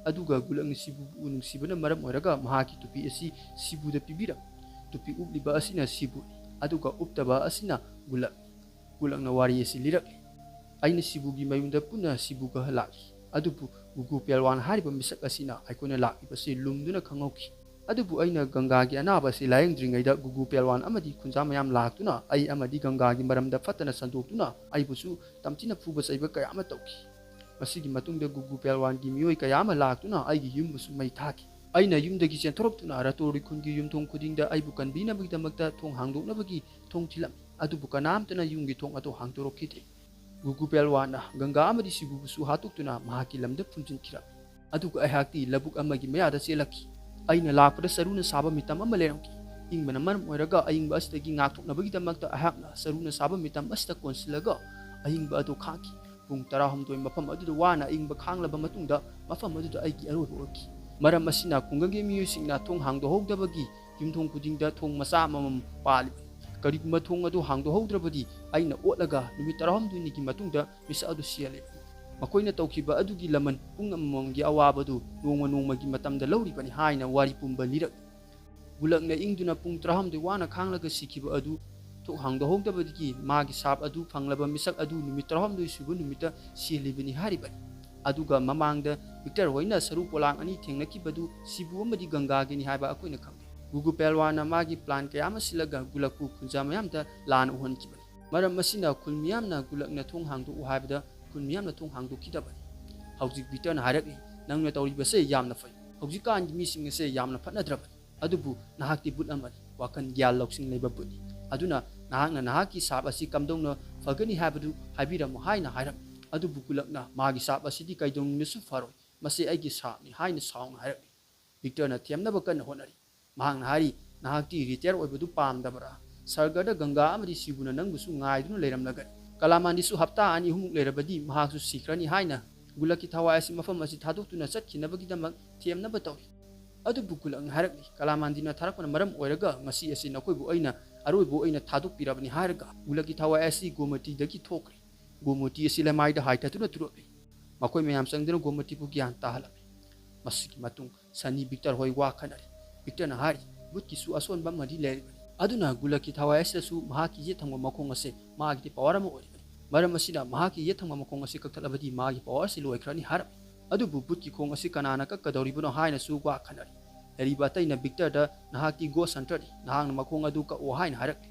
ꯑꯗꯨꯒ ꯒꯨꯂꯛꯅ ꯁꯤꯕꯨꯕꯨ ꯅꯨꯡꯁꯤꯕꯅ ꯃꯔꯝ ꯑꯣꯏꯔꯒ ꯃꯍꯥꯛꯀꯤ ꯇꯨꯄꯤ ꯑꯁꯤ ꯁꯤꯕꯨꯗ ꯄꯤꯕꯤꯔꯝꯃꯤ꯫ ꯇꯨꯄꯤ ꯎꯞꯂꯤꯕ ꯑꯁꯤꯅ ꯁꯤꯕꯨꯅꯤ, ꯑꯗꯨꯒ ꯎꯞꯇꯕ ꯑꯁꯤꯅ ꯒꯨꯂꯛꯅꯤ꯫ ꯒꯨꯂꯛꯅ ꯋꯥꯔꯤ ꯑꯁꯤ ꯂꯤꯔꯛꯂꯤ꯫ ꯑꯩꯅ ꯁꯤꯕꯨꯒꯤ ꯃꯌꯨꯝꯗ ꯄꯨꯟꯅ ꯁꯤꯕꯨꯒ ꯂꯥꯛꯂꯤ꯫ ꯑꯗꯨꯕꯨ ꯒꯨꯒꯨ ꯄꯦꯜꯋꯥꯟ ꯍꯥꯏꯔꯤꯕ ꯃꯤꯁꯛ ꯑꯁꯤꯅ ꯑꯩꯈꯣꯏꯅ ꯂꯥꯛꯂꯤꯕꯁꯤ ꯂꯨꯝꯗꯨꯅ ꯈꯪꯍꯧꯈꯤ꯫ ꯑꯗꯨꯕꯨ ꯑꯩꯅ ꯒꯪꯒꯥꯒꯤ ꯑꯅꯥꯕ ꯑꯁꯤ ꯂꯥꯌꯦꯡꯗ꯭ꯔꯤꯉꯩꯗ ꯒꯨꯒꯨ ꯄꯦꯜꯋꯥꯟ ꯑꯃꯗꯤ ꯈꯨꯟꯖꯥ ꯃꯌꯥꯝ ꯂꯥꯛꯇꯨꯅ ꯑꯩ ꯑꯃꯗꯤ ꯒꯪꯒꯥꯒꯤ ꯃꯔꯝꯗ ꯐꯠꯇꯅ ꯁꯟꯗꯣꯛꯇꯨꯅ ꯑꯩꯕꯨꯁꯨ ꯇꯝꯊꯤꯅ ꯐꯨꯕ ꯆꯩꯕ ꯀꯌꯥ ꯑꯃ ꯇꯧꯈꯤ꯫ ꯃꯁꯤꯒꯤ ꯃꯇꯨꯡꯗ ꯒꯨꯒꯨ ꯄꯦꯜꯋꯥꯟꯒꯤ ꯃꯤꯑꯣꯏ ꯀꯌꯥ ꯑꯃ ꯂꯥꯛꯇꯨꯅ ꯑꯩꯒꯤ ꯌꯨꯝꯕꯨꯁꯨ ꯃꯩ ꯊꯥꯈꯤ꯫ ꯑꯩꯅ ꯌꯨꯝꯗꯒꯤ ꯆꯦꯟꯊꯣꯔꯛꯇꯨꯅ ꯔꯇꯣꯔꯤ ꯈꯨꯟꯒꯤ ꯌꯨꯝꯊꯣꯡ ꯈꯨꯗꯤꯡꯗ ꯑꯩꯕꯨ ꯀꯟꯕꯤꯅꯕꯒꯤꯗꯃꯛꯇ ꯊꯣꯡ ꯍꯥꯡꯗꯣꯛꯅꯕꯒꯤ ꯊꯣꯡ ꯊꯤꯜꯂꯝꯃꯤ꯫ ꯑꯗꯨꯕꯨ ꯀꯅꯥꯝꯇꯅ ꯌꯨꯝꯒꯤ ꯊꯣꯡ ꯑꯗꯨ ꯍꯥꯡꯗꯣꯔꯛꯈꯤꯗꯦ꯫ ꯒꯨꯒꯨ ꯄꯦꯜꯋꯥꯟꯅ ꯒꯪꯒꯥ ꯑꯃꯗꯤ ꯁꯤꯕꯨꯕꯨꯁꯨ ꯍꯥꯠꯇꯣꯛꯇꯨꯅ ꯃꯍꯥꯛꯀꯤ ꯂꯝꯗ ꯐꯨꯝꯖꯤꯟꯈꯤꯔꯝꯃꯤ꯫ ꯑꯗꯨꯒ ꯑꯩꯍꯥꯛꯇꯤ ꯂꯧꯕꯨꯛ ꯑꯃꯒꯤ ꯃꯌꯥꯗ ꯆꯦꯜꯂꯛꯈꯤ꯫ ꯑꯩꯅ ꯂꯥꯛꯄꯗ ꯆꯔꯨꯅ ꯁꯥꯕ ꯃꯤꯇꯝ ꯑꯃ ꯂꯩꯔꯝꯈꯤ꯫ ꯏꯪꯕꯅ ꯃꯔꯝ ꯑꯣꯏꯔꯒ ꯑꯏꯪꯕ ꯑꯁꯤꯗꯒꯤ ꯉꯥꯛꯊꯣꯛꯅꯕꯒꯤꯗꯃꯛꯇ ꯑꯩꯍꯥꯛꯅ ꯆꯔꯨꯅ ꯁꯥꯕ ꯃꯤꯇꯝ ꯑꯁꯤꯗ ꯀꯣꯟꯁꯤꯜꯂꯒ ꯑꯏꯪꯕ ꯑꯗꯨ ꯈꯥꯡꯈꯤ꯫ ꯄꯨꯡ ꯇꯔꯥꯍꯨꯝꯗꯣꯏ ꯃꯐꯝ ꯑꯗꯨꯗ ꯋꯥꯅ ꯑꯏꯪꯕ ꯈꯥꯡꯂꯕ ꯃꯇꯨꯡꯗ ꯃꯐꯝ ꯑꯗꯨꯗ ꯑꯩꯒꯤ ꯑꯔꯣꯏꯕ ꯑꯣꯏꯈꯤ꯫ ꯃꯔꯝ ꯑꯁꯤꯅ ꯈꯨꯡꯒꯪꯒꯤ ꯃꯤꯑꯣꯏꯁꯤꯡꯅ ꯊꯣꯡ ꯍꯥꯡꯗꯣꯛꯍꯧꯗꯕꯒꯤ ꯌꯨꯝꯊꯣꯡ ꯈꯨꯗꯤꯡꯗ ꯊꯣꯡ ꯃꯆꯥ ꯑꯃꯃꯝ ꯄꯥꯜꯂꯤꯕꯅꯤ꯫ ꯀꯔꯤꯒꯨꯝꯕ ꯊꯣꯡ ꯑꯗꯨ ꯍꯥꯡꯗꯣꯛꯍꯧꯗ꯭ꯔꯕꯗꯤ ꯑꯩꯅ ꯑꯣꯠꯂꯒ ꯅꯨꯃꯤꯠ ꯇꯔꯥꯍꯨꯝꯗꯣꯏꯅꯤꯒꯤ ꯃꯇꯨꯡꯗ ꯃꯤꯁꯛ ꯑꯗꯨ ꯁꯤꯍꯜꯂꯦ꯫ ꯃꯈꯣꯏꯅ ꯇꯧꯈꯤꯕ ꯑꯗꯨꯒꯤ ꯂꯃꯟ ꯄꯨꯡ ꯑꯃꯃꯝꯒꯤ ꯑꯋꯥꯕꯗꯨ ꯅꯣꯡꯃ ꯅꯣꯡꯃꯒꯤ ꯃꯇꯝꯗ ꯂꯧꯔꯤꯕꯅꯤ ꯍꯥꯏꯅ ꯋꯥꯔꯤ ꯄꯨꯝꯕ ꯂꯤꯔꯛꯏ꯫ ꯒꯨꯂꯛꯅ ꯏꯪꯗꯨꯅ ꯄꯨꯡ ꯇꯔꯥꯍꯨꯝꯗꯣꯏ ꯋꯥꯅ ꯈꯥꯡꯂꯒ ꯁꯤꯈꯤꯕ ꯑꯗꯨ ꯊꯣꯛ ꯍꯥꯡꯗꯣꯛꯍꯧꯗꯕꯗꯒꯤ ꯃꯥꯒꯤ ꯁꯥꯞ ꯑꯗꯨ ꯐꯪꯂꯕ ꯃꯤꯁꯛ ꯑꯗꯨ ꯅꯨꯃꯤꯠ ꯇꯔꯥꯍꯨꯝꯗꯣꯏ ꯁꯨꯕ ꯅꯨꯃꯤꯠꯇ ꯁꯤꯍꯜꯂꯤꯕꯅꯤ ꯍꯥꯏꯔꯤꯕꯅꯤ꯫ ꯑꯗꯨꯒ ꯃꯃꯥꯡꯗ ꯚꯤꯛꯇꯔ ꯍꯣꯏꯅ ꯁꯔꯨ ꯄꯣꯂꯥꯡ ꯑꯅꯤ ꯊꯦꯡꯅꯈꯤꯕꯗꯨ ꯁꯤꯕꯨ ꯑꯃꯗꯤ ꯒꯪꯒꯥꯒꯤꯅꯤ ꯍꯥꯏꯕ ꯑꯩꯈꯣꯏꯅ ꯈꯪꯂꯦ꯫ ꯒꯨꯒꯨ ꯄꯦꯜꯋꯥꯟꯅ ꯃꯥꯒꯤ ꯄ꯭ꯂꯥꯟ ꯀꯌꯥ ꯑꯃ ꯁꯤꯜꯂꯒ ꯒꯨꯂꯛꯄꯨ ꯈꯨꯟꯖꯥ ꯃꯌꯥꯝꯗ ꯂꯥꯟꯅ ꯎꯍꯟꯈꯤꯕꯅꯤ꯫ ꯃꯔꯝ ꯑꯁꯤꯅ ꯈꯨꯜ ꯃꯤꯌꯥꯝꯅ ꯒꯨꯂꯛꯅ ꯊꯣꯡ ꯍꯥꯡꯗꯣꯛꯎ ꯍꯥꯏꯕꯗ ꯈꯨꯜ ꯃꯤꯌꯥꯝꯅ ꯊꯣꯡ ꯍꯥꯡꯗꯣꯛꯈꯤꯗꯕꯅꯤ꯫ ꯍꯧꯖꯤꯛ ꯚꯤꯛꯇꯔꯅ ꯍꯥꯏꯔꯛꯂꯤ, "ꯅꯪꯅ ꯇꯧꯔꯤꯕꯁꯦ ꯌꯥꯝꯅ ꯐꯩ꯫ ꯍꯧꯖꯤꯛꯀꯥꯟꯒꯤ ꯃꯤꯁꯤꯡ ꯑꯁꯦ ꯌꯥꯝꯅ ꯐꯠꯅꯗ꯭ꯔꯕꯅꯤ꯫ ꯑꯗꯨꯕꯨ ꯅꯍꯥꯛꯇꯤ ꯕꯨꯠ ꯑꯃꯅꯤ, ꯋꯥꯈꯜ ꯒ꯭ꯌꯥꯟ ꯂꯧꯁꯤꯡ ꯂꯩꯕ ꯕꯨꯠꯅꯤ꯫ ꯑꯗꯨꯅ ꯅꯍꯥꯛꯅ ꯅꯍꯥꯛꯀꯤ ꯁꯥꯞ ꯑꯁꯤ ꯀꯝꯗꯧꯅ ꯐꯒꯅꯤ ꯍꯥꯏꯕꯗꯨ ꯍꯥꯏꯕꯤꯔꯝꯃꯨ" ꯍꯥꯏꯅ ꯍꯥꯏꯔꯝꯃꯤ꯫ ꯑꯗꯨꯕꯨ ꯒꯨꯂꯛꯅ ꯃꯥꯒꯤ ꯁꯥꯞ ꯑꯁꯤꯗꯤ ꯀꯩꯗꯧꯅꯨꯡꯗꯁꯨ ꯐꯔꯣꯏ, ꯃꯁꯤ ꯑꯩꯒꯤ ꯁꯥꯞꯅꯤ ꯍꯥꯏꯅ ꯁꯥꯎꯅ ꯍꯥꯏꯔꯛꯂꯤ꯫ ꯚꯤꯛꯇꯔꯅ ꯊꯦꯝꯅꯕ ꯀꯟꯅ ꯍꯣꯠꯅꯔꯤ꯫ ꯃꯍꯥꯛꯅ ꯍꯥꯏꯔꯤ, "ꯅꯍꯥꯛꯇꯤ ꯔꯤꯇꯥꯌꯔ ꯑꯣꯏꯕꯗꯨ ꯄꯥꯝꯗꯕꯔꯥ? ꯁꯔꯒꯗ ꯒꯪꯒꯥ ꯑꯃꯗꯤ ꯁꯤꯕꯨꯅ ꯅꯪꯕꯨꯁꯨ ꯉꯥꯏꯗꯨꯅ ꯂꯩꯔꯝꯂꯒꯅꯤ꯫ ꯀꯂꯥꯃꯥꯟꯗꯤꯁꯨ ꯍꯞꯇꯥ ꯑꯅꯤ ꯑꯍꯨꯝꯃꯨꯛ ꯂꯩꯔꯕꯗꯤ ꯃꯍꯥꯛꯁꯨ ꯁꯤꯈ꯭ꯔꯅꯤ" ꯍꯥꯏꯅ ꯒꯨꯂꯛꯀꯤ ꯊꯋꯥꯏ ꯑꯁꯤ ꯃꯐꯝ ꯑꯁꯤ ꯊꯥꯗꯣꯛꯇꯨꯅ ꯆꯠꯈꯤꯅꯕꯒꯤꯗꯃꯛ ꯊꯦꯝꯅꯕ ꯇꯧꯔꯤ꯫ ꯑꯗꯨꯕꯨ ꯒꯨꯂꯛꯅ ꯍꯥꯏꯔꯛꯂꯤ, "ꯀꯂꯥꯃꯥꯟꯗꯤꯅ ꯊꯥꯔꯛꯄꯅ ꯃꯔꯝ ꯑꯣꯏꯔꯒ ꯉꯁꯤ ꯑꯁꯤ ꯅꯈꯣꯏꯕꯨ ꯑꯩꯅ ꯑꯔꯣꯏꯕ ꯑꯣꯏꯅ ꯊꯥꯗꯣꯛꯄꯤꯔꯕꯅꯤ" ꯍꯥꯏꯔꯒ ꯒꯨꯂꯛꯀꯤ ꯊꯋꯥꯏ ꯑꯁꯤ ꯒꯣꯃꯇꯤꯗꯒꯤ ꯊꯣꯛꯈ꯭ꯔꯦ꯫ ꯒꯣꯃꯇꯤ ꯑꯁꯤ ꯂꯩꯃꯥꯏꯗ ꯍꯥꯏꯊꯗꯨꯅ ꯇꯨꯔꯛꯂꯤ꯫ ꯃꯈꯣꯏ ꯃꯌꯥꯝ ꯆꯪꯗꯨꯅ ꯒꯣꯃꯇꯤꯕꯨ ꯒ꯭ꯌꯥꯟ ꯇꯥꯍꯜꯂꯝꯃꯤ꯫ ꯃꯁꯤꯒꯤ ꯃꯇꯨꯡ ꯁꯅꯤ ꯕꯤꯛꯇꯔ ꯍꯣꯏ ꯋꯥ ꯈꯟꯅꯔꯤ꯫ ꯕꯤꯛꯇꯔꯅ ꯍꯥꯏꯔꯤ, "ꯚꯨꯠꯀꯤꯁꯨ ꯑꯁꯣꯟꯕ ꯑꯃꯗꯤ ꯂꯩꯔꯤꯕꯅꯤ꯫ ꯑꯗꯨꯅ ꯒꯨꯂꯛꯀꯤ ꯊꯋꯥꯏ ꯑꯁꯤꯗꯁꯨ ꯃꯍꯥꯛꯀꯤ ꯌꯦꯠ ꯊꯪꯕ ꯃꯈꯣꯡ ꯑꯁꯦ ꯃꯥꯒꯤꯗꯤ ꯄꯋꯥꯔ ꯑꯃ ꯑꯣꯏꯔꯤꯕꯅꯤ꯫ ꯃꯔꯝ ꯑꯁꯤꯅ ꯃꯍꯥꯛꯀꯤ ꯌꯦꯠ ꯊꯪꯕ ꯃꯈꯣꯡ ꯑꯁꯤ ꯀꯛꯊꯠꯂꯕꯗꯤ ꯃꯥꯒꯤ ꯄꯋꯥꯔ ꯑꯁꯤ ꯂꯣꯏꯈ꯭ꯔꯅꯤ" ꯍꯥꯏꯔꯝꯃꯤ꯫ ꯑꯗꯨꯕꯨ ꯚꯨꯠꯀꯤ ꯈꯣꯡ ꯑꯁꯤ ꯀꯅꯥꯅ ꯀꯛꯀꯗꯧꯔꯤꯕꯅꯣ ꯍꯥꯏꯅꯁꯨ ꯋꯥ ꯈꯟꯅꯔꯤ꯫ ꯂꯩꯔꯤꯕ ꯑꯇꯩꯅ ꯕꯤꯛꯇꯔꯗ, "ꯅꯍꯥꯛꯇꯤ ꯒꯣꯁ ꯍꯟꯇꯔꯅꯤ, ꯅꯍꯥꯛꯅ ꯃꯈꯣꯡ ꯑꯗꯨ ꯀꯛꯑꯣ" ꯍꯥꯏꯅ ꯍꯥꯏꯔꯛꯂꯤ꯫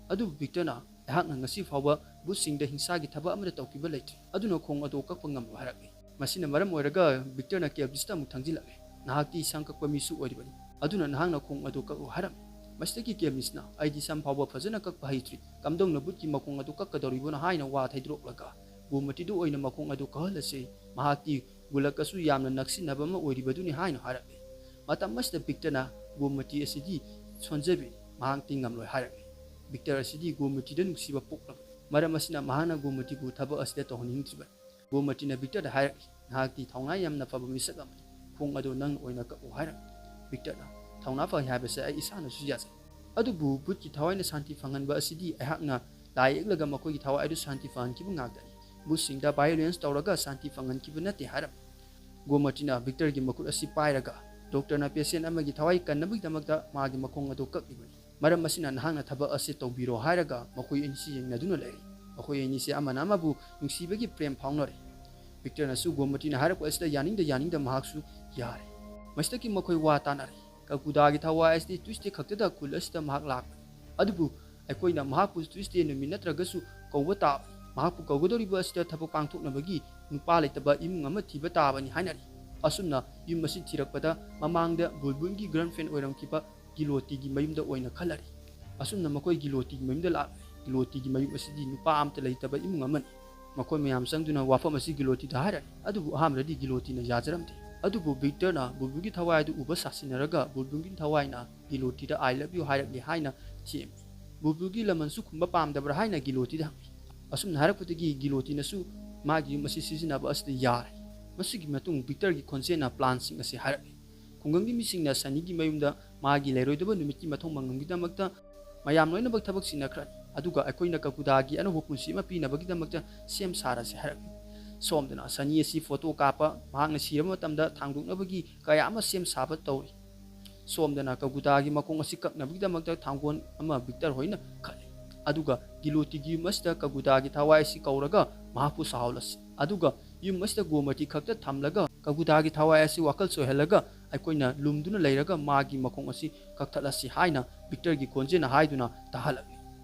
ꯑꯗꯨꯕꯨ ꯕꯤꯛꯇꯔꯅ, "ꯑꯩꯍꯥꯛꯅ ꯉꯁꯤ ꯐꯥꯎꯕ ꯚꯨꯠꯁꯤꯡꯗ ꯍꯤꯡꯁꯥꯒꯤ ꯊꯕꯛ ꯑꯃꯠꯇ ꯇꯧꯈꯤꯕ ꯂꯩꯇ꯭ꯔꯤ, ꯑꯗꯨꯅ ꯈꯣꯡ ꯑꯗꯨ ꯀꯛꯄ ꯉꯝꯂꯣꯏ" ꯍꯥꯏꯔꯛꯂꯤ꯫ ꯃꯁꯤꯅ ꯃꯔꯝ ꯑꯣꯏꯔꯒ ꯕꯤꯛꯇꯔꯅ ꯀꯦꯕ꯭ꯔꯤꯁꯇ ꯑꯃꯨꯛ ꯊꯪꯖꯤꯜꯂꯛꯂꯦ꯫ "ꯅꯍꯥꯛꯇꯤ ꯁꯝ ꯀꯛꯄ ꯃꯤꯁꯨ ꯑꯣꯏꯔꯤꯕꯅꯤ, ꯑꯗꯨꯅ ꯅꯍꯥꯛꯅ ꯈꯣꯡ ꯑꯗꯨ ꯀꯛꯎ" ꯍꯥꯏꯔꯝꯃꯤ꯫ ꯃꯁꯤꯗꯒꯤ ꯀꯦꯕ꯭ꯔꯤꯁꯅ, "ꯑꯩꯗꯤ ꯁꯝ ꯐꯥꯎꯕ ꯐꯖꯅ ꯀꯛꯄ ꯍꯩꯇ꯭ꯔꯤ, ꯀꯝꯗꯧꯅ ꯚꯨꯠꯀꯤ ꯃꯈꯣꯡ ꯑꯗꯨ ꯀꯛꯀꯗꯧꯔꯤꯕꯅꯣ?" ꯍꯥꯏꯅ ꯋꯥ ꯊꯩꯗꯣꯔꯛꯂꯒ, "ꯒꯣꯃꯇꯤꯗ ꯑꯣꯏꯅ ꯃꯈꯣꯡ ꯑꯗꯨ ꯀꯛꯍꯜꯂꯁꯤ, ꯃꯍꯥꯛꯇꯤ ꯒꯨꯂꯛꯀꯁꯨ ꯌꯥꯝꯅ ꯅꯛꯁꯤꯟꯅꯕ ꯑꯃ ꯑꯣꯏꯔꯤꯕꯗꯨꯅꯤ" ꯍꯥꯏꯅ ꯍꯥꯏꯔꯛꯂꯤ꯫ ꯃꯇꯝ ꯑꯁꯤꯗ ꯕꯤꯛꯇꯔꯅ, "ꯒꯣꯃꯇꯤ ꯑꯁꯤꯗꯤ ꯁꯣꯟꯖꯕꯤꯅꯤ, ꯃꯍꯥꯛꯇꯤ ꯉꯝꯂꯣꯏ" ꯍꯥꯏꯔꯛꯂꯤ꯫ ꯕꯤꯛꯇꯔ ꯑꯁꯤꯗꯤ ꯒꯣꯃꯇꯤꯗ ꯅꯨꯡꯁꯤꯕ ꯄꯣꯛꯂꯕꯅꯤ, ꯃꯔꯝ ꯑꯁꯤꯅ ꯃꯍꯥꯛꯅ ꯒꯣꯃꯇꯤꯕꯨ ꯊꯕꯛ ꯑꯁꯤꯗ ꯇꯧꯍꯟꯅꯤꯡꯗ꯭ꯔꯤꯕꯅꯤ꯫ ꯒꯣꯃꯇꯤꯅ ꯕꯤꯛꯇꯔꯗ ꯍꯥꯏꯔꯛꯂꯤ, "ꯅꯍꯥꯛꯇꯤ ꯊꯧꯅꯥ ꯌꯥꯝꯅ ꯐꯕ ꯃꯤꯁꯛ ꯑꯃꯅꯤ, ꯈꯣꯡ ꯑꯗꯨ ꯅꯪꯅ ꯑꯣꯏꯅ ꯀꯛꯎ" ꯍꯥꯏꯔꯝꯃꯤ꯫ ꯕꯤꯛꯇꯔꯅ, "ꯊꯧꯅꯥ ꯐꯩ ꯍꯥꯏꯕꯁꯦ ꯑꯩ ꯏꯁꯥꯅꯁꯨ ꯌꯥꯖꯩ, ꯑꯗꯨꯕꯨ ꯚꯨꯠꯀꯤ ꯊꯋꯥꯏꯅ ꯁꯥꯟꯇꯤ ꯐꯪꯍꯟꯕ ꯑꯁꯤꯗꯤ ꯑꯩꯍꯥꯛꯅ ꯂꯥꯏ ꯌꯦꯛꯂꯒ ꯃꯈꯣꯏꯒꯤ ꯊꯋꯥꯏ ꯑꯗꯨ ꯁꯥꯟꯇꯤ ꯐꯪꯍꯟꯈꯤꯕ ꯉꯥꯛꯇꯅꯤ꯫ ꯚꯨꯠꯁꯤꯡꯗ ꯚꯥꯏꯑꯣꯂꯦꯟꯁ ꯇꯧꯔꯒ ꯁꯥꯟꯇꯤ ꯐꯪꯍꯟꯈꯤꯕ ꯅꯠꯇꯦ" ꯍꯥꯏꯔꯝꯃꯤ꯫ ꯒꯣꯃꯇꯤꯅ ꯕꯤꯛꯇꯔꯒꯤ ꯃꯈꯨꯠ ꯑꯁꯤ ꯄꯥꯏꯔꯒ, "ꯗꯣꯛꯇꯔꯅ ꯄꯦꯁꯦꯟ ꯑꯃꯒꯤ ꯊꯋꯥꯏ ꯀꯟꯅꯕꯒꯤꯗꯃꯛꯇ ꯃꯥꯒꯤ ꯃꯈꯣꯡ ꯑꯗꯨ ꯀꯛꯂꯤꯕꯅꯤ, ꯃꯔꯝ ꯑꯁꯤꯅ ꯅꯍꯥꯛꯅ ꯊꯕꯛ ꯑꯁꯤ ꯇꯧꯕꯤꯔꯣ" ꯍꯥꯏꯔꯒ ꯃꯈꯣꯏ ꯑꯅꯤꯁꯤ ꯌꯦꯡꯅꯗꯨꯅ ꯂꯩꯔꯤ꯫ ꯃꯈꯣꯏ ꯑꯅꯤꯁꯤ ꯑꯃꯅ ꯑꯃꯕꯨ ꯅꯨꯡꯁꯤꯕꯒꯤ ꯄ꯭ꯔꯦꯝ ꯐꯥꯎꯅꯔꯤ꯫ ꯕꯤꯛꯇꯔꯅꯁꯨ ꯒꯣꯃꯇꯤꯅ ꯍꯥꯏꯔꯛꯄ ꯑꯁꯤꯗ ꯌꯥꯅꯤꯡꯗ ꯌꯥꯅꯤꯡꯗ ꯃꯍꯥꯛꯁꯨ ꯌꯥꯔꯦ꯫ ꯃꯁꯤꯗꯒꯤ ꯃꯈꯣꯏ ꯋꯥ ꯇꯥꯅꯔꯦ꯫ "ꯀꯀꯨꯗꯥꯒꯤ ꯊꯋꯥꯏ ꯑꯁꯤꯗꯤ ꯇ꯭ꯌꯨꯁꯗꯦ ꯈꯛꯇꯗ ꯈꯨꯜ ꯑꯁꯤꯗ ꯃꯍꯥꯛ ꯂꯥꯛꯄꯅꯤ, ꯑꯗꯨꯕꯨ ꯑꯩꯈꯣꯏꯅ ꯃꯍꯥꯛꯄꯨ ꯇ꯭ꯌꯨꯁꯗꯦ ꯅꯨꯃꯤꯠ ꯅꯠꯇ꯭ꯔꯒꯁꯨ ꯀꯧꯕ ꯇꯥꯕꯅꯤ꯫ ꯃꯍꯥꯛꯄꯨ ꯀꯧꯒꯗꯧꯔꯤꯕ ꯑꯁꯤꯗ ꯊꯕꯛ ꯄꯥꯡꯊꯣꯛꯅꯕꯒꯤ ꯅꯨꯄꯥ ꯂꯩꯇꯕ ꯏꯃꯨꯡ ꯑꯃ ꯊꯤꯕ ꯇꯥꯕꯅꯤ" ꯍꯥꯏꯅꯔꯤ꯫ ꯑꯁꯨꯝꯅ ꯌꯨꯝ ꯑꯁꯤ ꯊꯤꯔꯛꯄꯗ ꯃꯃꯥꯡꯗ ꯕꯨꯜꯕꯨꯜꯒꯤ ꯒꯔꯜꯐ꯭ꯔꯦꯟ ꯑꯣꯏꯔꯝꯈꯤꯕ ꯒꯤꯂꯣꯇꯤꯒꯤ ꯃꯌꯨꯝꯗ ꯑꯣꯏꯅ ꯈꯜꯂꯔꯤ꯫ ꯑꯁꯨꯝꯅ ꯃꯈꯣꯏ ꯒꯤꯂꯣꯇꯤꯒꯤ ꯃꯌꯨꯝꯗ ꯂꯥꯛꯂꯦ꯫ ꯒꯤꯂꯣꯇꯤꯒꯤ ꯃꯌꯨꯝ ꯑꯁꯤꯗꯤ ꯅꯨꯄꯥ ꯑꯃꯠꯇ ꯂꯩꯇꯕ ꯏꯃꯨꯡ ꯑꯃꯅꯤ꯫ ꯃꯈꯣꯏ ꯃꯌꯥꯝ ꯆꯪꯗꯨꯅ ꯋꯥꯐꯝ ꯑꯁꯤ ꯒꯤꯂꯣꯇꯤꯗ ꯍꯥꯏꯔꯅꯤ꯫ ꯑꯗꯨꯕꯨ ꯑꯍꯥꯟꯕꯗꯗꯤ ꯒꯤꯂꯣꯇꯤꯅ ꯌꯥꯖꯔꯝꯗꯦ꯫ ꯑꯗꯨꯕꯨ ꯕꯤꯛꯇꯔꯅ ꯕꯨꯜꯕꯨꯜꯒꯤ ꯊꯋꯥꯏ ꯑꯗꯨ ꯎꯕ ꯁꯥꯁꯤꯟꯅꯔꯒ ꯕꯨꯜꯕꯨꯜꯒꯤ ꯊꯋꯥꯏꯅ ꯒꯤꯂꯣꯇꯤꯗ "I love you" ꯍꯥꯏꯔꯛꯂꯦ ꯍꯥꯏꯅ ꯊꯦꯝꯃꯤ꯫ ꯕꯨꯜꯕꯨꯜꯒꯤ ꯂꯃꯟꯁꯨ ꯈꯨꯝꯕ ꯄꯥꯝꯗꯕ꯭ꯔꯥ ꯍꯥꯏꯅ ꯒꯤꯂꯣꯇꯤꯗ ꯍꯪꯉꯤ꯫ ꯑꯁꯨꯝꯅ ꯍꯥꯏꯔꯛꯄꯗꯒꯤ ꯒꯤꯂꯣꯇꯤꯅꯁꯨ ꯃꯥꯒꯤ ꯌꯨꯝ ꯑꯁꯤ ꯁꯤꯖꯤꯟꯅꯕ ꯑꯁꯤꯗ ꯌꯥꯔꯦ꯫ ꯃꯁꯤꯒꯤ ꯃꯇꯨꯡ ꯕꯤꯛꯇꯔꯒꯤ ꯈꯣꯟꯖꯦꯜꯅ ꯄ꯭ꯂꯥꯟꯁꯤꯡ ꯑꯁꯤ ꯍꯥꯏꯔꯛꯂꯤ꯫ ꯈꯨꯡꯒꯪꯒꯤ ꯃꯤꯁꯤꯡꯅ ꯁꯅꯤꯒꯤ ꯃꯌꯨꯝꯗ ꯃꯥꯒꯤ ꯂꯩꯔꯣꯏꯗꯕ ꯅꯨꯃꯤꯠꯀꯤ ꯃꯊꯧ ꯃꯉꯝꯒꯤꯗꯃꯛꯇ ꯃꯌꯥꯝ ꯂꯣꯏꯅꯃꯛ ꯊꯕꯛ ꯁꯤꯟꯅꯈ꯭ꯔꯅꯤ, ꯑꯗꯨꯒ ꯑꯩꯈꯣꯏꯅ ꯀꯀꯨꯗꯥꯒꯤ ꯑꯅꯧꯕ ꯄꯨꯟꯁꯤ ꯑꯃ ꯄꯤꯅꯕꯒꯤꯗꯃꯛꯇ ꯁꯦꯝ ꯁꯥꯔꯁꯤ ꯍꯥꯏꯔꯛꯂꯤ꯫ ꯁꯣꯝꯗꯅ ꯁꯅꯤ ꯑꯁꯤ ꯐꯣꯇꯣ ꯀꯥꯞꯄ, ꯃꯍꯥꯛꯅ ꯁꯤꯔꯕ ꯃꯇꯝꯗ ꯊꯥꯡꯗꯣꯛꯅꯕꯒꯤ ꯀꯌꯥ ꯑꯃ ꯁꯦꯝ ꯁꯥꯕ ꯇꯧꯔꯤ꯫ ꯁꯣꯝꯗꯅ ꯀꯀꯨꯗꯥꯒꯤ ꯃꯈꯣꯡ ꯑꯁꯤ ꯀꯛꯅꯕꯒꯤꯗꯃꯛꯇ ꯊꯥꯡꯒꯣꯜ ꯑꯃ ꯕꯤꯛꯇꯔ ꯍꯣꯏꯅ ꯈꯜꯂꯤ꯫ ꯑꯗꯨꯒ ꯒꯤꯂꯣꯇꯤꯒꯤ ꯌꯨꯝ ꯑꯁꯤꯗ ꯀꯀꯨꯗꯥꯒꯤ ꯊꯋꯥꯏ ꯑꯁꯤ ꯀꯧꯔꯒ ꯃꯍꯥꯛꯄꯨ ꯁꯥꯎꯍꯜꯂꯁꯤ꯫ ꯑꯗꯨꯒ ꯌꯨꯝ ꯑꯁꯤꯗ ꯒꯣꯃꯇꯤ ꯈꯛꯇ ꯊꯝꯂꯒ ꯀꯀꯨꯗꯥꯒꯤ ꯊꯋꯥꯏ ꯑꯁꯤ ꯋꯥꯈꯜ ꯁꯣꯏꯍꯜꯂꯒ ꯑꯩꯈꯣꯏꯅ ꯂꯨꯝꯗꯨꯅ ꯂꯩꯔꯒ ꯃꯥꯒꯤ ꯃꯈꯣꯡ ꯑꯁꯤ ꯀꯛꯊꯠꯂꯁꯤ ꯍꯥꯏꯅ ꯕꯤꯛꯇꯔꯒꯤ ꯈꯣꯟꯖꯦꯜꯅ ꯍꯥꯏꯗꯨꯅ ꯇꯥꯍꯜꯂꯛꯂꯤ꯫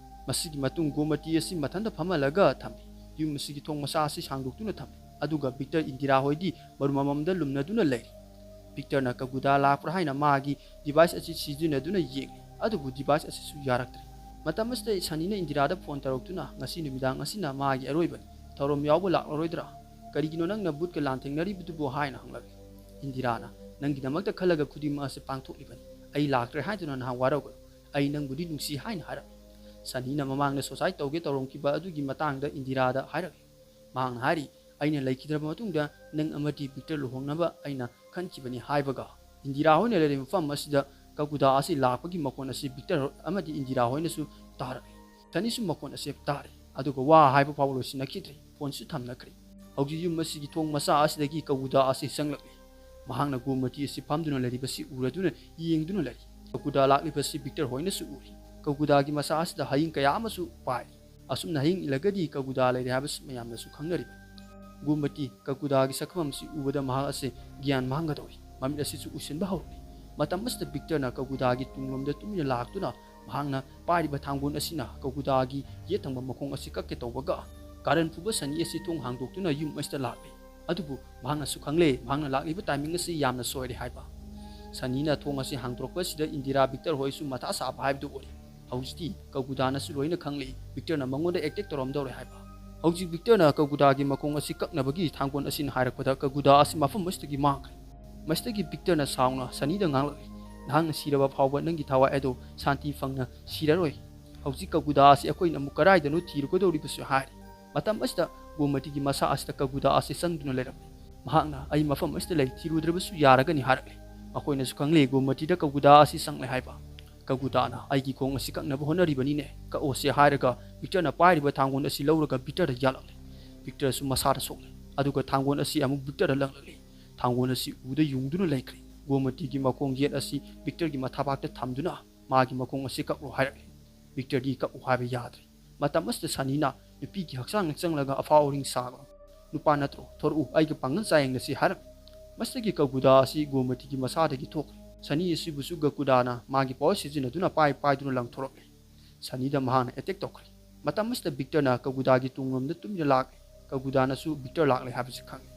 ꯃꯁꯤꯒꯤ ꯃꯇꯨꯡ ꯒꯣꯃꯇꯤ ꯑꯁꯤ ꯃꯊꯟꯇ ꯐꯝꯍꯜꯂꯒ ꯊꯝꯃꯤ꯫ ꯌꯨꯝ ꯑꯁꯤꯒꯤ ꯊꯣꯡ ꯃꯆꯥ ꯑꯁꯤ ꯁꯥꯡꯗꯣꯛꯇꯨꯅ ꯊꯝꯃꯤ꯫ ꯑꯗꯨꯒ ꯕꯤꯛꯇꯔ ꯏꯟꯗꯤꯔꯥ ꯍꯣꯏꯗꯤ ꯃꯔꯨꯝ ꯑꯃꯃꯝꯗ ꯂꯨꯝꯅꯗꯨꯅ ꯂꯩꯔꯤ꯫ ꯕꯤꯛꯇꯔꯅ ꯀꯀꯨꯗꯥ ꯂꯥꯛꯄ꯭ꯔꯥ ꯍꯥꯏꯅ ꯃꯥꯒꯤ ꯗꯤꯚꯥꯏꯁ ꯑꯁꯤ ꯁꯤꯖꯤꯟꯅꯗꯨꯅ ꯌꯦꯡꯂꯤ꯫ ꯑꯗꯨꯕꯨ ꯗꯤꯚꯥꯏꯁ ꯑꯁꯤꯁꯨ ꯌꯥꯔꯛꯇ꯭ꯔꯦ꯫ ꯃꯇꯝ ꯑꯁꯤꯗ ꯁꯅꯤꯅ ꯏꯟꯗꯤꯔꯥꯗ ꯐꯣꯟ ꯇꯧꯔꯛꯇꯨꯅ, "ꯉꯁꯤ ꯅꯨꯃꯤꯗꯥꯡ ꯑꯁꯤꯅ ꯃꯥꯒꯤ ꯑꯔꯣꯏꯕꯅꯤ꯫ ꯊꯧꯔꯝ ꯌꯥꯎꯕ ꯂꯥꯛꯂꯔꯣꯏꯗ꯭ꯔꯥ? ꯀꯔꯤꯒꯤꯅꯣ ꯅꯪꯅ ꯕꯨꯠꯀ ꯂꯥꯟꯊꯦꯡꯅꯔꯤꯕꯗꯨꯕꯨ?" ꯍꯥꯏꯅ ꯍꯪꯂꯛꯏ꯫ ꯏꯟꯗꯤꯔꯥꯅ, "ꯅꯪꯒꯤꯗꯃꯛꯇ ꯈꯜꯂꯒ ꯈꯨꯗꯤꯡꯃꯛ ꯑꯁꯤ ꯄꯥꯡꯊꯣꯛꯂꯤꯕꯅꯤ꯫ ꯑꯩ ꯂꯥꯛꯇ꯭ꯔꯦ ꯍꯥꯏꯗꯨꯅ ꯅꯍꯥꯛ ꯋꯥꯔꯧꯒꯅꯨ꯫ ꯑꯩ ꯅꯪꯕꯨꯗꯤ ꯅꯨꯡꯁꯤ" ꯍꯥꯏꯅ ꯍꯥꯏꯔꯛꯏ꯫ ꯁꯅꯤꯅ ꯃꯃꯥꯡꯗ ꯁꯣꯁꯥꯏꯠ ꯇꯧꯒꯦ ꯇꯧꯔꯝꯈꯤꯕ ꯑꯗꯨꯒꯤ ꯃꯇꯥꯡꯗ ꯏꯟꯗꯤꯔꯥꯗ ꯍꯥꯏꯔꯛꯏ꯫ ꯃꯍꯥꯛꯅ ꯍꯥꯏꯔꯤ, "ꯑꯩꯅ ꯂꯩꯈꯤꯗ꯭ꯔꯕ ꯃꯇꯨꯡꯗ ꯅꯪ ꯑꯃꯗꯤ ꯕꯤꯛꯇꯔ ꯂꯨꯍꯣꯡꯅꯕ ꯑꯩꯅ ꯈꯟꯈꯤꯕꯅꯤ" ꯍꯥꯏꯕꯒ ꯏꯟꯗꯤꯔꯥ ꯍꯣꯏꯅ ꯂꯩꯔꯤꯕ ꯃꯐꯝ ꯑꯁꯤꯗ ꯀꯀꯨꯗꯥ ꯑꯁꯤ ꯂꯥꯛꯄꯒꯤ ꯃꯈꯣꯟ ꯑꯁꯤ ꯕꯤꯛꯇꯔ ꯑꯃꯗꯤ ꯏꯟꯗꯤꯔꯥ ꯍꯣꯏꯅꯁꯨ ꯇꯥꯔꯛꯏ꯫ ꯁꯅꯤꯁꯨ ꯃꯈꯣꯟ ꯑꯁꯤ ꯇꯥꯔꯦ, ꯑꯗꯨꯒ ꯋꯥ ꯍꯥꯏꯕ ꯐꯥꯎꯕ ꯂꯣꯏꯁꯤꯟꯅꯈꯤꯗ꯭ꯔꯦ꯫ ꯐꯣꯟꯁꯨ ꯊꯝꯅꯈ꯭ꯔꯦ꯫ ꯍꯧꯖꯤꯛ ꯌꯨꯝ ꯑꯁꯤꯒꯤ ꯊꯣꯡ ꯃꯆꯥ ꯑꯁꯤꯗꯒꯤ ꯀꯀꯨꯗꯥ ꯑꯁꯤ ꯆꯪꯂꯛꯂꯤ꯫ ꯃꯍꯥꯛꯅ ꯒꯣꯃꯇꯤ ꯑꯁꯤ ꯐꯝꯗꯨꯅ ꯂꯩꯔꯤꯕꯁꯤ ꯎꯔꯗꯨꯅ ꯌꯦꯡꯗꯨꯅ ꯂꯩꯔꯤ꯫ ꯀꯀꯨꯗꯥ ꯂꯥꯛꯂꯤꯕꯁꯤ ꯕꯤꯛꯇꯔ ꯍꯣꯏꯅꯁꯨ ꯎꯔꯤ꯫ ꯀꯀꯨꯗꯥꯒꯤ ꯃꯆꯥ ꯑꯁꯤꯗ ꯍꯌꯤꯡ ꯀꯌꯥ ꯑꯃꯁꯨ ꯄꯥꯏꯔꯤ꯫ ꯑꯁꯨꯝꯅ ꯍꯌꯤꯡ ꯏꯜꯂꯒꯗꯤ ꯀꯀꯨꯗꯥ ꯂꯩꯔꯦ ꯍꯥꯏꯕꯁꯤ ꯃꯌꯥꯝꯅꯁꯨ ꯈꯪꯅꯔꯤꯕꯅꯤ꯫ ꯒꯣꯃꯇꯤ ꯀꯀꯨꯗꯥꯒꯤ ꯁꯛꯐꯝ ꯑꯁꯤ ꯎꯕꯗ ꯃꯍꯥꯛ ꯑꯁꯤ ꯒ꯭ꯌꯥꯟ ꯃꯥꯡꯒꯗꯧꯔꯤ꯫ ꯃꯃꯤꯠ ꯑꯁꯤꯁꯨ ꯎꯏꯁꯤꯟꯕ ꯍꯧꯔꯛꯂꯤ꯫ ꯃꯇꯝ ꯑꯁꯤꯗ ꯕꯤꯛꯇꯔꯅ ꯀꯀꯨꯗꯥꯒꯤ ꯇꯨꯡꯂꯣꯝꯗ ꯇꯨꯃꯤꯟꯅ ꯂꯥꯛꯇꯨꯅ ꯃꯍꯥꯛꯅ ꯄꯥꯏꯔꯤꯕ ꯊꯥꯡꯒꯣꯜ ꯑꯁꯤꯅ ꯀꯀꯨꯗꯥꯒꯤ ꯌꯦꯠ ꯊꯪꯕ ꯃꯈꯣꯡ ꯑꯁꯤ ꯀꯛꯀꯦ ꯇꯧꯕꯒ ꯀꯥꯔꯟ ꯐꯨꯕ ꯁꯅꯤ ꯑꯁꯤ ꯊꯣꯡ ꯍꯥꯡꯗꯣꯛꯇꯨꯅ ꯌꯨꯝ ꯑꯁꯤꯗ ꯂꯥꯛꯂꯤ꯫ ꯑꯗꯨꯕꯨ ꯃꯍꯥꯛꯅꯁꯨ ꯈꯪꯂꯦ, ꯃꯍꯥꯛꯅ ꯂꯥꯛꯂꯤꯕ ꯇꯥꯏꯃꯤꯡ ꯑꯁꯤ ꯌꯥꯝꯅ ꯁꯣꯏꯔꯦ ꯍꯥꯏꯕ꯫ ꯁꯅꯤꯅ ꯊꯣꯡ ꯑꯁꯤ ꯍꯥꯡꯗꯣꯔꯛꯄ ꯑꯁꯤꯗ ꯏꯟꯗꯤꯔꯥ ꯕꯤꯛꯇꯔ ꯍꯣꯏꯁꯨ ꯃꯊꯥ ꯁꯥꯕ ꯍꯥꯏꯕꯗꯨ ꯑꯣꯏꯔꯦ꯫ ꯍꯧꯖꯤꯛꯇꯤ ꯀꯀꯨꯗꯥꯅꯁꯨ ꯂꯣꯏꯅ ꯈꯪꯂꯛꯏ, ꯕꯤꯛꯇꯔꯅ ꯃꯉꯣꯟꯗ ꯑꯦꯇꯦꯛ ꯇꯧꯔꯝꯗꯧꯔꯦ ꯍꯥꯏꯕ꯫ ꯍꯧꯖꯤꯛ ꯕꯤꯛꯇꯔꯅ ꯀꯀꯨꯗꯥꯒꯤ ꯃꯈꯣꯡ ꯑꯁꯤ ꯀꯛꯅꯕꯒꯤ ꯊꯥꯡꯒꯣꯜ ꯑꯁꯤꯅ ꯍꯥꯏꯔꯛꯄꯗ ꯀꯀꯨꯗꯥ ꯑꯁꯤ ꯃꯐꯝ ꯑꯁꯤꯗꯒꯤ ꯃꯥꯡꯈ꯭ꯔꯦ꯫ ꯃꯁꯤꯗꯒꯤ ꯕꯤꯛꯇꯔꯅ ꯁꯥꯎꯅ ꯁꯅꯤꯗ ꯉꯥꯡꯂꯛꯏ, "ꯅꯍꯥꯛꯅ ꯁꯤꯔꯕ ꯐꯥꯎꯕ ꯅꯪꯒꯤ ꯊꯋꯥꯏ ꯑꯗꯨ ꯁꯥꯟꯇꯤ ꯐꯪꯅ ꯁꯤꯔꯔꯣꯏ꯫ ꯍꯧꯖꯤꯛ ꯀꯀꯨꯗꯥ ꯑꯁꯤ ꯑꯩꯈꯣꯏꯅ ꯑꯃꯨꯛ ꯀꯗꯥꯏꯗꯅꯣ ꯊꯤꯔꯨꯒꯗꯧꯔꯤꯕꯁꯨ?" ꯍꯥꯏꯔꯤ꯫ ꯃꯇꯝ ꯑꯁꯤꯗ ꯒꯣꯃꯇꯤꯒꯤ ꯃꯁꯥ ꯑꯁꯤꯗ ꯀꯀꯨꯗꯥ ꯑꯁꯤ ꯆꯪꯗꯨꯅ ꯂꯩꯔꯝꯃꯤ꯫ ꯃꯍꯥꯛꯅ "ꯑꯩ ꯃꯐꯝ ꯑꯁꯤꯗ ꯂꯩ, ꯊꯤꯔꯨꯗ꯭ꯔꯕꯁꯨ ꯌꯥꯔꯒꯅꯤ" ꯍꯥꯏꯔꯛꯂꯦ꯫ ꯃꯈꯣꯏꯅꯁꯨ ꯈꯪꯂꯦ ꯒꯣꯃꯇꯤꯗ ꯀꯒꯨꯗꯥ ꯑꯁꯤ ꯆꯪꯂꯦ ꯍꯥꯏꯕ꯫ ꯀꯒꯨꯗꯥꯅ "ꯑꯩꯒꯤ ꯈꯣꯡ ꯑꯁꯤ ꯀꯛꯅꯕ ꯍꯣꯠꯅꯔꯤꯕꯅꯤꯅꯦ, ꯀꯛꯑꯣꯁꯦ" ꯍꯥꯏꯔꯒ ꯚꯤꯛꯇꯔꯅ ꯄꯥꯏꯔꯤꯕ ꯊꯥꯡꯒꯣꯜ ꯑꯁꯤ ꯂꯧꯔꯒ ꯚꯤꯛꯇꯔꯗ ꯌꯥꯜꯂꯛꯂꯦ꯫ ꯚꯤꯛꯇꯔꯁꯨ ꯃꯁꯥꯗ ꯁꯣꯛꯂꯦ, ꯑꯗꯨꯒ ꯊꯥꯡꯒꯣꯜ ꯑꯁꯤ ꯑꯃꯨꯛ ꯚꯤꯛꯇꯔꯗ ꯂꯪꯂꯛꯂꯦ꯫ ꯊꯥꯡꯒꯣꯜ ꯑꯁꯤ ꯎꯗ ꯌꯨꯡꯗꯨꯅ ꯂꯩꯈ꯭ꯔꯦ꯫ ꯒꯣꯃꯇꯤꯒꯤ ꯃꯈꯣꯡ ꯌꯦꯠ ꯑꯁꯤ ꯚꯤꯛꯇꯔꯒꯤ ꯃꯊꯥꯕꯥꯛꯇ ꯊꯝꯗꯨꯅ ꯃꯥꯒꯤ ꯃꯈꯣꯡ ꯑꯁꯤ ꯀꯛꯂꯣ ꯍꯥꯏꯔꯛꯂꯦ꯫ ꯚꯤꯛꯇꯔꯗꯤ ꯀꯛꯎ ꯍꯥꯏꯕ ꯌꯥꯗ꯭ꯔꯦ꯫ ꯃꯇꯝ ꯑꯁꯤꯗ ꯁꯅꯤꯅ ꯅꯨꯄꯤꯒꯤ ꯍꯛꯆꯥꯡꯗ ꯆꯪꯂꯒ ꯑꯐꯥ ꯑꯣꯔꯤꯡ ꯁꯥꯕ, "ꯅꯨꯄꯥ ꯅꯠꯇ꯭ꯔꯣ? ꯊꯣꯔꯛꯎ, ꯑꯩꯒ ꯄꯥꯡꯒꯜ ꯆꯥꯌꯦꯡꯅꯁꯤ" ꯍꯥꯏꯔꯝꯃꯤ꯫ ꯃꯁꯤꯗꯒꯤ ꯀꯒꯨꯗꯥ ꯑꯁꯤ ꯒꯣꯃꯇꯤꯒꯤ ꯃꯁꯥꯗꯒꯤ ꯊꯣꯛꯈ꯭ꯔꯦ꯫ ꯁꯅꯤ ꯑꯁꯤꯕꯨꯁꯨ ꯀꯒꯨꯗꯥꯅ ꯃꯥꯒꯤ ꯄꯥꯋꯔ ꯁꯤꯖꯤꯟꯅꯗꯨꯅ ꯄꯥꯏ ꯄꯥꯏꯗꯨꯅ ꯂꯪꯊꯣꯔꯛꯂꯦ꯫ ꯁꯅꯤꯗ ꯃꯍꯥꯛꯅ ꯑꯦꯇꯦꯛ ꯇꯧꯈ꯭ꯔꯦ꯫ ꯃꯇꯝ ꯑꯁꯤꯗ ꯚꯤꯛꯇꯔꯅ ꯀꯒꯨꯗꯥꯒꯤ ꯇꯨꯡꯂꯣꯝꯗ ꯇꯨꯃꯤꯟꯅ ꯂꯥꯛꯂꯦ꯫ ꯀꯒꯨꯗꯥꯅꯁꯨ ꯚꯤꯛꯇꯔ ꯂꯥꯛꯂꯦ ꯍꯥꯏꯕꯁꯤ ꯈꯪꯂꯦ꯫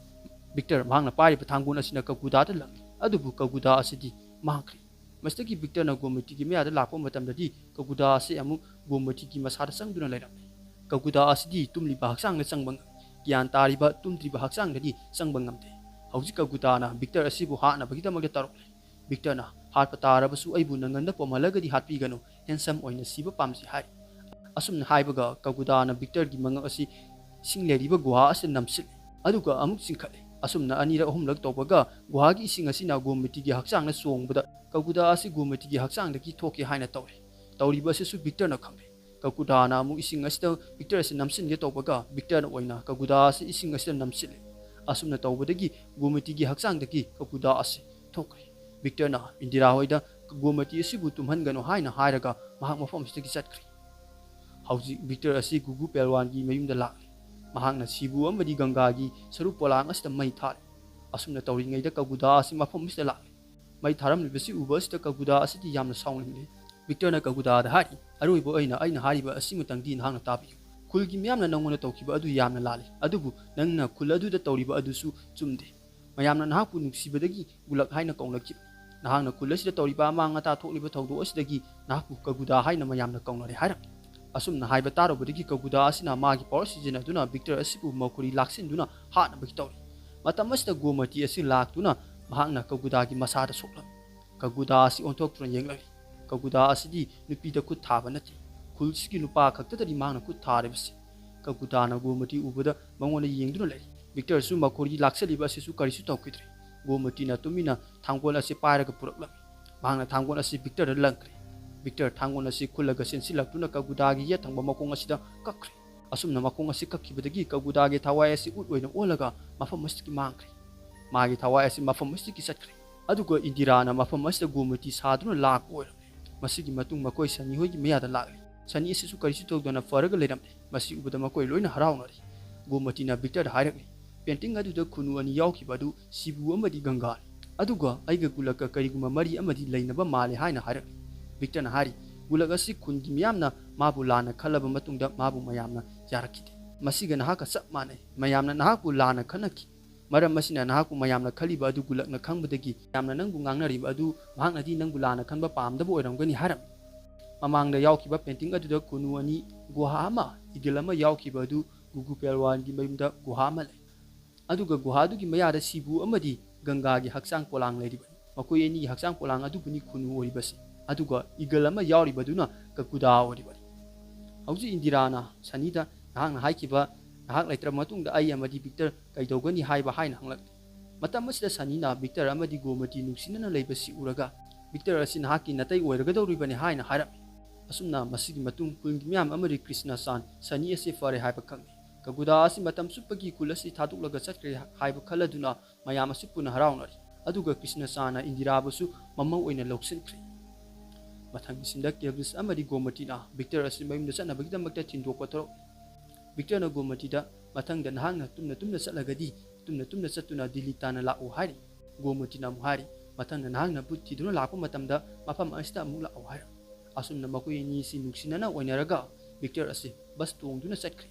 ꯚꯤꯛꯇꯔ ꯃꯍꯥꯛꯅ ꯄꯥꯏꯔꯤꯕ ꯊꯥꯡꯒꯣꯜ ꯑꯁꯤꯅ ꯀꯒꯨꯗꯥꯗ ꯂꯪꯉꯤ, ꯑꯗꯨꯕꯨ ꯀꯒꯨꯗꯥ ꯑꯁꯤꯗꯤ ꯃꯥꯡꯈ꯭ꯔꯦ꯫ ꯃꯁꯤꯗꯒꯤ ꯚꯤꯛꯇꯔꯅ ꯒꯣꯃꯇꯤꯒꯤ ꯃꯌꯥꯗ ꯂꯥꯛꯄ ꯃꯇꯝꯗꯗꯤ ꯀꯒꯨꯗꯥ ꯑꯁꯤ ꯑꯃꯨꯛ ꯒꯣꯃꯇꯤꯒꯤ ꯃꯁꯥꯗ ꯆꯪꯗꯨꯅ ꯂꯩꯔꯝꯃꯤ꯫ ꯀꯒꯨꯗꯥ ꯑꯁꯤꯗꯤ ꯇꯨꯝꯂꯤꯕ ꯍꯛꯆꯥꯡꯗ ꯆꯪꯕ ꯉꯝꯃꯤ꯫ ꯒ꯭ꯌꯥꯟ ꯇꯥꯔꯤꯕ ꯇꯨꯝꯗ꯭ꯔꯤꯕ ꯍꯛꯆꯥꯡꯗꯗꯤ ꯆꯪꯕ ꯉꯝꯗꯦ꯫ ꯍꯧꯖꯤꯛ ꯀꯒꯨꯗꯥꯅ ꯚꯤꯛꯇꯔ ꯑꯁꯤꯕꯨ ꯍꯥꯠꯅꯕꯒꯤꯗꯃꯛꯇ ꯇꯧꯔꯛꯂꯦ꯫ ꯚꯤꯛꯇꯔꯅ "ꯍꯥꯠꯄ ꯇꯥꯔꯕꯁꯨ ꯑꯩꯕꯨ ꯅꯪꯒꯟꯗ ꯄꯣꯝꯍꯜꯂꯒꯗꯤ ꯍꯥꯠꯄꯤꯒꯅꯨ, ꯍꯦꯟꯁꯝ ꯑꯣꯏꯅ ꯁꯤꯕ ꯄꯥꯝꯖꯩ" ꯍꯥꯏꯔꯤ꯫ ꯑꯁꯨꯝꯅ ꯍꯥꯏꯕꯒ ꯀꯒꯨꯗꯥꯅ ꯚꯤꯛꯇꯔꯒꯤ ꯃꯉꯛ ꯑꯁꯤ ꯏꯁꯤꯡ ꯂꯩꯔꯤꯕ ꯒꯨꯍꯥ ꯑꯁꯤꯗ ꯅꯝꯁꯤꯜꯂꯤ, ꯑꯗꯨꯒ ꯑꯃꯨꯛ ꯆꯤꯡꯈꯠꯂꯤ꯫ ꯑꯁꯨꯝꯅ ꯑꯅꯤꯔꯛ ꯑꯍꯨꯝꯂꯛ ꯇꯧꯕꯒ ꯒꯨꯍꯥꯒꯤ ꯏꯁꯤꯡ ꯑꯁꯤꯅ ꯒꯣꯃꯇꯤꯒꯤ ꯍꯛꯆꯥꯡꯗ ꯆꯣꯡꯕꯗ ꯀꯒꯨꯗꯥ ꯑꯁꯤ ꯒꯣꯃꯇꯤꯒꯤ ꯍꯛꯆꯥꯡꯗꯒꯤ ꯊꯣꯛꯀꯦ ꯍꯥꯏꯅ ꯇꯧꯔꯤ꯫ ꯇꯧꯔꯤꯕ ꯑꯁꯤꯁꯨ ꯚꯤꯛꯇꯔꯅ ꯈꯪꯂꯦ꯫ ꯀꯒꯨꯗꯥꯅ ꯑꯃꯨꯛ ꯏꯁꯤꯡ ꯑꯁꯤꯗ ꯚꯤꯛꯇꯔ ꯑꯁꯤ ꯅꯝꯁꯤꯟꯒꯦ ꯇꯧꯕꯒ ꯚꯤꯛꯇꯔꯅ ꯑꯣꯏꯅ ꯀꯒꯨꯗꯥ ꯑꯁꯤ ꯏꯁꯤꯡ ꯑꯁꯤꯗ ꯅꯝꯁꯤꯜꯂꯤ꯫ ꯑꯁꯨꯝꯅ ꯇꯧꯕꯗꯒꯤ ꯒꯣꯃꯇꯤꯒꯤ ꯍꯛꯆꯥꯡꯗꯒꯤ ꯀꯒꯨꯗꯥ ꯑꯁꯤ ꯊꯣꯛꯈ꯭ꯔꯦ꯫ ꯚꯤꯛꯇꯔꯅ ꯏꯟꯗꯤꯔꯥ ꯍꯣꯏꯗ "ꯒꯣꯃꯇꯤ ꯑꯁꯤꯕꯨ ꯇꯨꯝꯍꯟꯒꯅꯨ" ꯍꯥꯏꯅ ꯍꯥꯏꯔꯒ ꯃꯍꯥꯛ ꯃꯐꯝ ꯑꯁꯤꯗꯒꯤ ꯆꯠꯈ꯭ꯔꯦ꯫ ꯍꯧꯖꯤꯛ ꯚꯤꯛꯇꯔ ꯑꯁꯤ ꯒꯨꯒꯨ ꯄꯦꯜꯋꯥꯟꯒꯤ ꯃꯌꯨꯝꯗ ꯂꯥꯛꯂꯦ꯫ ꯃꯍꯥꯛꯅ ꯁꯤꯕꯨ ꯑꯃꯗꯤ ꯒꯪꯒꯥꯒꯤ ꯁꯔꯨ ꯄꯣꯂꯥꯡ ꯑꯁꯤꯗ ꯃꯩ ꯊꯥꯔꯦ꯫ ꯑꯁꯨꯝꯅ ꯇꯧꯔꯤꯉꯩꯗ ꯀꯒꯨꯗꯥ ꯑꯁꯤ ꯃꯐꯝ ꯑꯁꯤꯗ ꯂꯥꯛꯂꯦ꯫ ꯃꯩ ꯊꯥꯔꯝꯂꯤꯕꯁꯤ ꯎꯕ ꯑꯁꯤꯗ ꯀꯒꯨꯗꯥ ꯑꯁꯤꯗꯤ ꯌꯥꯝꯅ ꯁꯥꯎꯅꯤꯡꯂꯦ꯫ ꯚꯤꯛꯇꯔꯅ ꯀꯒꯨꯗꯥꯗ ꯍꯥꯏꯔꯤ, "ꯑꯔꯣꯏꯕ ꯑꯣꯏꯅ ꯑꯩꯅ ꯍꯥꯏꯔꯤꯕ ꯑꯁꯤꯃꯇꯪꯗꯤ ꯅꯍꯥꯛꯅ ꯇꯥꯕꯤꯌꯨ꯫ ꯈꯨꯜꯒꯤ ꯃꯤꯌꯥꯝꯅ ꯅꯪꯉꯣꯟꯗ ꯇꯧꯈꯤꯕ ꯑꯗꯨ ꯌꯥꯝꯅ ꯂꯥꯜꯂꯤ, ꯑꯗꯨꯕꯨ ꯅꯪꯅ ꯈꯨꯜ ꯑꯗꯨꯗ ꯇꯧꯔꯤꯕ ꯑꯗꯨꯁꯨ ꯆꯨꯝꯗꯦ꯫ ꯃꯌꯥꯝꯅ ꯅꯍꯥꯛꯄꯨ ꯅꯨꯡꯁꯤꯕꯗꯒꯤ ꯒꯨꯂꯛ ꯍꯥꯏꯅ ꯀꯧꯅꯈꯤꯕꯅꯤ꯫ ꯅꯍꯥꯛꯅ ꯈꯨꯜ ꯑꯁꯤꯗ ꯇꯧꯔꯤꯕ ꯑꯃꯥꯡ ꯑꯇꯥ ꯊꯣꯛꯂꯤꯕ ꯊꯧꯗꯣꯛ ꯑꯁꯤꯗꯒꯤ ꯅꯍꯥꯛꯄꯨ ꯀꯒꯨꯗꯥ ꯍꯥꯏꯅ ꯃꯌꯥꯝꯅ ꯀꯧꯅꯔꯦ" ꯍꯥꯏꯔꯝꯃꯤ꯫ ꯑꯁꯨꯝꯅ ꯍꯥꯏꯕ ꯇꯥꯔꯨꯕꯗꯒꯤ ꯀꯒꯨꯗꯥ ꯑꯁꯤꯅ ꯃꯥꯒꯤ ꯄꯥꯋꯔ ꯁꯤꯖꯤꯟꯅꯗꯨꯅ ꯚꯤꯛꯇꯔ ꯑꯁꯤꯕꯨ ꯃꯈꯨꯔꯤ ꯂꯥꯛꯁꯤꯟꯗꯨꯅ ꯍꯥꯠꯅꯕꯒꯤ ꯇꯧꯔꯤ꯫ ꯃꯇꯝ ꯑꯁꯤꯗ ꯒꯣꯃꯇꯤ ꯑꯁꯤ ꯂꯥꯛꯇꯨꯅ ꯃꯍꯥꯛꯅ ꯀꯒꯨꯗꯥꯒꯤ ꯃꯁꯥꯗ ꯁꯣꯛꯂꯝꯃꯤ꯫ ꯀꯒꯨꯗꯥ ꯑꯁꯤ ꯑꯣꯟꯊꯣꯛꯇꯨꯅ ꯌꯦꯡꯂꯛꯏ꯫ ꯀꯒꯨꯗꯥ ꯑꯁꯤꯗꯤ ꯅꯨꯄꯤꯗ ꯈꯨꯠ ꯊꯥꯕ ꯅꯠꯇꯦ꯫ ꯈꯨꯜꯁꯤꯒꯤ ꯅꯨꯄꯥ ꯈꯛꯇꯗꯅꯤ ꯃꯍꯥꯛꯅ ꯈꯨꯠ ꯊꯥꯔꯤꯕꯁꯤ꯫ ꯀꯒꯨꯗꯥꯅ ꯒꯣꯃꯇꯤ ꯎꯕꯗ ꯃꯉꯣꯟꯗ ꯌꯦꯡꯗꯨꯅ ꯂꯩꯔꯤ꯫ ꯕꯤꯛꯇꯔꯁꯨ ꯃꯈꯣꯏꯒꯤ ꯂꯥꯛꯆꯔꯤꯕ ꯑꯁꯤꯁꯨ ꯀꯔꯤꯁꯨ ꯇꯧꯈꯤꯗ꯭ꯔꯦ꯫ ꯒꯣꯃꯇꯤꯅ ꯇꯨꯃꯤꯟꯅ ꯊꯥꯡꯒꯣꯜ ꯑꯁꯤ ꯄꯥꯏꯔꯒ ꯄꯨꯔꯛꯂꯝꯃꯤ꯫ ꯃꯍꯥꯛꯅ ꯊꯥꯡꯒꯣꯜ ꯑꯁꯤ ꯕꯤꯛꯇꯔꯗ ꯂꯪꯈ꯭ꯔꯦ꯫ ꯕꯤꯛꯇꯔ ꯊꯥꯡꯒꯣꯜ ꯑꯁꯤ ꯈꯨꯜꯂꯒ ꯆꯦꯟꯁꯤꯜꯂꯛꯇꯨꯅ ꯀꯒꯨꯗꯥꯒꯤ ꯌꯦꯠ ꯊꯪꯕ ꯃꯈꯣꯡ ꯑꯁꯤꯗ ꯀꯛꯈ꯭ꯔꯦ꯫ ꯑꯁꯨꯝꯅ ꯃꯈꯣꯡ ꯑꯁꯤ ꯀꯛꯈꯤꯕꯗꯒꯤ ꯀꯒꯨꯗꯥꯒꯤ ꯊꯋꯥꯏ ꯑꯁꯤ ꯎꯠ ꯑꯣꯏꯅ ꯑꯣꯜꯂꯒ ꯃꯐꯝ ꯑꯁꯤꯗꯒꯤ ꯃꯥꯡꯈ꯭ꯔꯦ꯫ ꯃꯥꯒꯤ ꯊꯋꯥꯏ ꯑꯁꯤ ꯃꯐꯝ ꯑꯁꯤꯗꯒꯤ ꯆꯠꯈ꯭ꯔꯦ꯫ ꯑꯗꯨꯒ ꯏꯟꯗꯤꯔꯥꯅ ꯃꯐꯝ ꯑꯁꯤꯗ ꯒꯣꯃꯇꯤ ꯁꯥꯗꯨꯅ ꯂꯥꯛꯄ ꯑꯣꯏꯔꯝꯃꯤ꯫ ꯃꯁꯤꯒꯤ ꯃꯇꯨꯡ ꯃꯈꯣꯏ ꯁꯅꯤ ꯍꯣꯏꯒꯤ ꯃꯌꯥꯗ ꯂꯥꯛꯂꯤ꯫ ꯁꯅꯤ ꯑꯁꯤꯁꯨ ꯀꯔꯤꯁꯨ ꯇꯧꯗꯅ ꯐꯔꯒ ꯂꯩꯔꯝꯂꯦ꯫ ꯃꯁꯤ ꯎꯕꯗ ꯃꯈꯣꯏ ꯂꯣꯏꯅ ꯍꯔꯥꯎꯅꯔꯦ꯫ ꯒꯣꯃꯇꯤꯅ ꯕꯤꯛꯇꯔꯗ ꯍꯥꯏꯔꯛꯂꯤ, "ꯄꯦꯟꯇꯤꯡ ꯑꯗꯨꯗ ꯈꯨꯅꯨ ꯑꯅꯤ ꯌꯥꯎꯈꯤꯕ ꯑꯗꯨ ꯁꯤꯕꯨ ꯑꯃꯗꯤ ꯒꯪꯒꯥꯅꯤ꯫ ꯑꯗꯨꯒ ꯑꯩꯒ ꯒꯨꯂꯛꯀ ꯀꯔꯤꯒꯨꯝꯕ ꯃꯔꯤ ꯑꯃꯗꯤ ꯂꯩꯅꯕ ꯃꯥꯜꯂꯦ" ꯍꯥꯏꯅ ꯍꯥꯏꯔꯛꯂꯤ꯫ ꯕꯤꯛꯇꯔꯅ ꯍꯥꯏꯔꯤ, "ꯒꯨꯂꯛ ꯑꯁꯤ ꯈꯨꯟꯒꯤ ꯃꯤꯌꯥꯝꯅ ꯃꯥꯕꯨ ꯂꯥꯟꯅ ꯈꯜꯂꯕ ꯃꯇꯨꯡꯗ ꯃꯥꯕꯨ ꯃꯌꯥꯝꯅ ꯌꯥꯔꯛꯈꯤꯗꯦ꯫ ꯃꯁꯤꯒ ꯅꯍꯥꯛꯀ ꯆꯞ ꯃꯥꯟꯅꯩ꯫ ꯃꯌꯥꯝꯅ ꯅꯍꯥꯛꯄꯨ ꯂꯥꯟꯅ ꯈꯟꯅꯈꯤ꯫ ꯃꯔꯝ ꯑꯁꯤꯅ ꯅꯍꯥꯛꯄꯨ ꯃꯌꯥꯝꯅ ꯈꯜꯂꯤꯕ ꯑꯗꯨ ꯒꯨꯂꯛꯅ ꯈꯪꯕꯗꯒꯤ ꯃꯌꯥꯝꯅ ꯅꯪꯕꯨ ꯉꯥꯡꯅꯔꯤꯕ ꯑꯗꯨ ꯃꯍꯥꯛꯅꯗꯤ ꯅꯪꯕꯨ ꯂꯥꯟꯅ ꯈꯟꯕ ꯄꯥꯝꯗꯕ ꯑꯣꯏꯔꯝꯒꯅꯤ" ꯍꯥꯏꯔꯝꯃꯤ꯫ ꯃꯃꯥꯡꯗ ꯌꯥꯎꯈꯤꯕ ꯄꯦꯟꯇꯤꯡ ꯑꯗꯨꯗ ꯈꯨꯅꯨ ꯑꯅꯤ, ꯒꯨꯍꯥ ꯑꯃ, ꯏꯒꯜ ꯑꯃ ꯌꯥꯎꯈꯤꯕ ꯑꯗꯨ ꯒꯨꯒꯨ ꯄꯦꯜꯋꯥꯟꯒꯤ ꯃꯌꯨꯝꯗ ꯒꯨꯍꯥ ꯑꯃ ꯂꯩ꯫ ꯑꯗꯨꯒ ꯒꯨꯍꯥꯗꯨꯒꯤ ꯃꯌꯥꯗ ꯁꯤꯕꯨ ꯑꯃꯗꯤ ꯒꯪꯒꯥꯒꯤ ꯍꯛꯆꯥꯡ ꯄꯣꯂꯥꯡ ꯂꯩꯔꯤꯕꯅꯤ꯫ ꯃꯈꯣꯏ ꯑꯅꯤꯒꯤ ꯍꯛꯆꯥꯡ ꯄꯣꯂꯥꯡ ꯑꯗꯨꯕꯨꯅꯤ ꯈꯨꯅꯨ ꯑꯣꯏꯔꯤꯕꯁꯤ꯫ ꯑꯗꯨꯒ ꯏꯒꯜ ꯑꯃ ꯌꯥꯎꯔꯤꯕꯗꯨꯅ ꯀꯀꯨꯗꯥ ꯑꯣꯏꯔꯤꯕꯅꯤ꯫ ꯍꯧꯖꯤꯛ ꯏꯟꯗꯤꯔꯥꯅ ꯁꯅꯤꯗ, "ꯅꯍꯥꯛꯅ ꯍꯥꯏꯈꯤꯕ, ꯅꯍꯥꯛ ꯂꯩꯇ꯭ꯔꯕ ꯃꯇꯨꯡꯗ ꯑꯩ ꯑꯃꯗꯤ ꯕꯤꯛꯇꯔ ꯀꯩꯗꯧꯒꯅꯤ?" ꯍꯥꯏꯕ ꯍꯥꯏꯅ ꯍꯪꯂꯛꯂꯤ꯫ ꯃꯇꯝ ꯑꯁꯤꯗ ꯁꯅꯤꯅ ꯕꯤꯛꯇꯔ ꯑꯃꯗꯤ ꯒꯣꯃꯇꯤ ꯅꯨꯡꯁꯤꯅꯅ ꯂꯩꯕꯁꯤ ꯎꯔꯒ, "ꯕꯤꯛꯇꯔ ꯑꯁꯤ ꯅꯍꯥꯛꯀꯤ ꯅꯥꯇꯩ ꯑꯣꯏꯔꯒꯗꯧꯔꯤꯕꯅꯤ" ꯍꯥꯏꯅ ꯍꯥꯏꯔꯝꯃꯤ꯫ ꯑꯁꯨꯝꯅ ꯃꯁꯤꯒꯤ ꯃꯇꯨꯡ ꯈꯨꯜꯒꯤ ꯃꯤꯌꯥꯝ ꯑꯃꯗꯤ ꯀ꯭ꯔꯤꯁꯅ ꯆꯥꯟ ꯁꯅꯤ ꯑꯁꯤ ꯐꯔꯦ ꯍꯥꯏꯕ ꯈꯪꯂꯤ꯫ ꯀꯒꯨꯗꯥ ꯑꯁꯤ ꯃꯇꯝ ꯆꯨꯞꯄꯒꯤ ꯈꯨꯜ ꯑꯁꯤ ꯊꯥꯗꯣꯛꯂꯒ ꯆꯠꯈ꯭ꯔꯦ ꯍꯥꯏꯕ ꯈꯜꯂꯗꯨꯅ ꯃꯌꯥꯝ ꯑꯁꯤ ꯄꯨꯟꯅ ꯍꯔꯥꯎꯅꯔꯤ꯫ ꯑꯗꯨꯒ ꯀ꯭ꯔꯤꯁꯅ ꯆꯥꯟꯅ ꯏꯟꯗꯤꯔꯥꯕꯨꯁꯨ ꯃꯃꯧ ꯑꯣꯏꯅ ꯂꯧꯁꯤꯟꯈ꯭ꯔꯦ꯫ ꯃꯊꯪꯒꯤ ꯁꯤꯟꯗ ꯀꯦꯜꯕꯤꯁ ꯑꯃꯗꯤ ꯒꯣꯃꯇꯤꯅ ꯕꯤꯛꯇꯔ ꯑꯁꯤ ꯃꯌꯨꯝꯗ ꯆꯠꯅꯕꯒꯤꯗꯃꯛꯇ ꯊꯤꯟꯗꯣꯛꯄ ꯊꯣꯔꯛꯏ꯫ ꯕꯤꯛꯇꯔꯅ ꯒꯣꯃꯇꯤꯗ, "ꯃꯊꯪꯗ ꯅꯍꯥꯛꯅ ꯇꯨꯝꯅ ꯇꯨꯝꯅ ꯆꯠꯂꯒꯗꯤ ꯇꯨꯝꯅ ꯇꯨꯝꯅ ꯆꯠꯇꯨꯅ ꯗꯤꯜꯂꯤ ꯇꯥꯟꯅ ꯂꯥꯛꯎ" ꯍꯥꯏꯔꯤ꯫ ꯒꯣꯃꯇꯤꯅ ꯑꯃꯨꯛ ꯍꯥꯏꯔꯤ, "ꯃꯊꯪꯗ ꯅꯍꯥꯛꯅ ꯚꯨꯠ ꯊꯤꯗꯨꯅ ꯂꯥꯛꯄ ꯃꯇꯝꯗ ꯃꯐꯝ ꯑꯁꯤꯗ ꯑꯃꯨꯛ ꯂꯥꯛꯎ" ꯍꯥꯏꯔꯤ꯫ ꯑꯁꯨꯝꯅ ꯃꯈꯣꯏ ꯑꯅꯤ ꯑꯁꯤ ꯅꯨꯡꯁꯤꯅꯅ ꯑꯣꯏꯅꯔꯒ ꯕꯤꯛꯇꯔ ꯑꯁꯤ ꯕꯁ ꯇꯣꯡꯗꯨꯅ ꯆꯠꯈ꯭ꯔꯦ꯫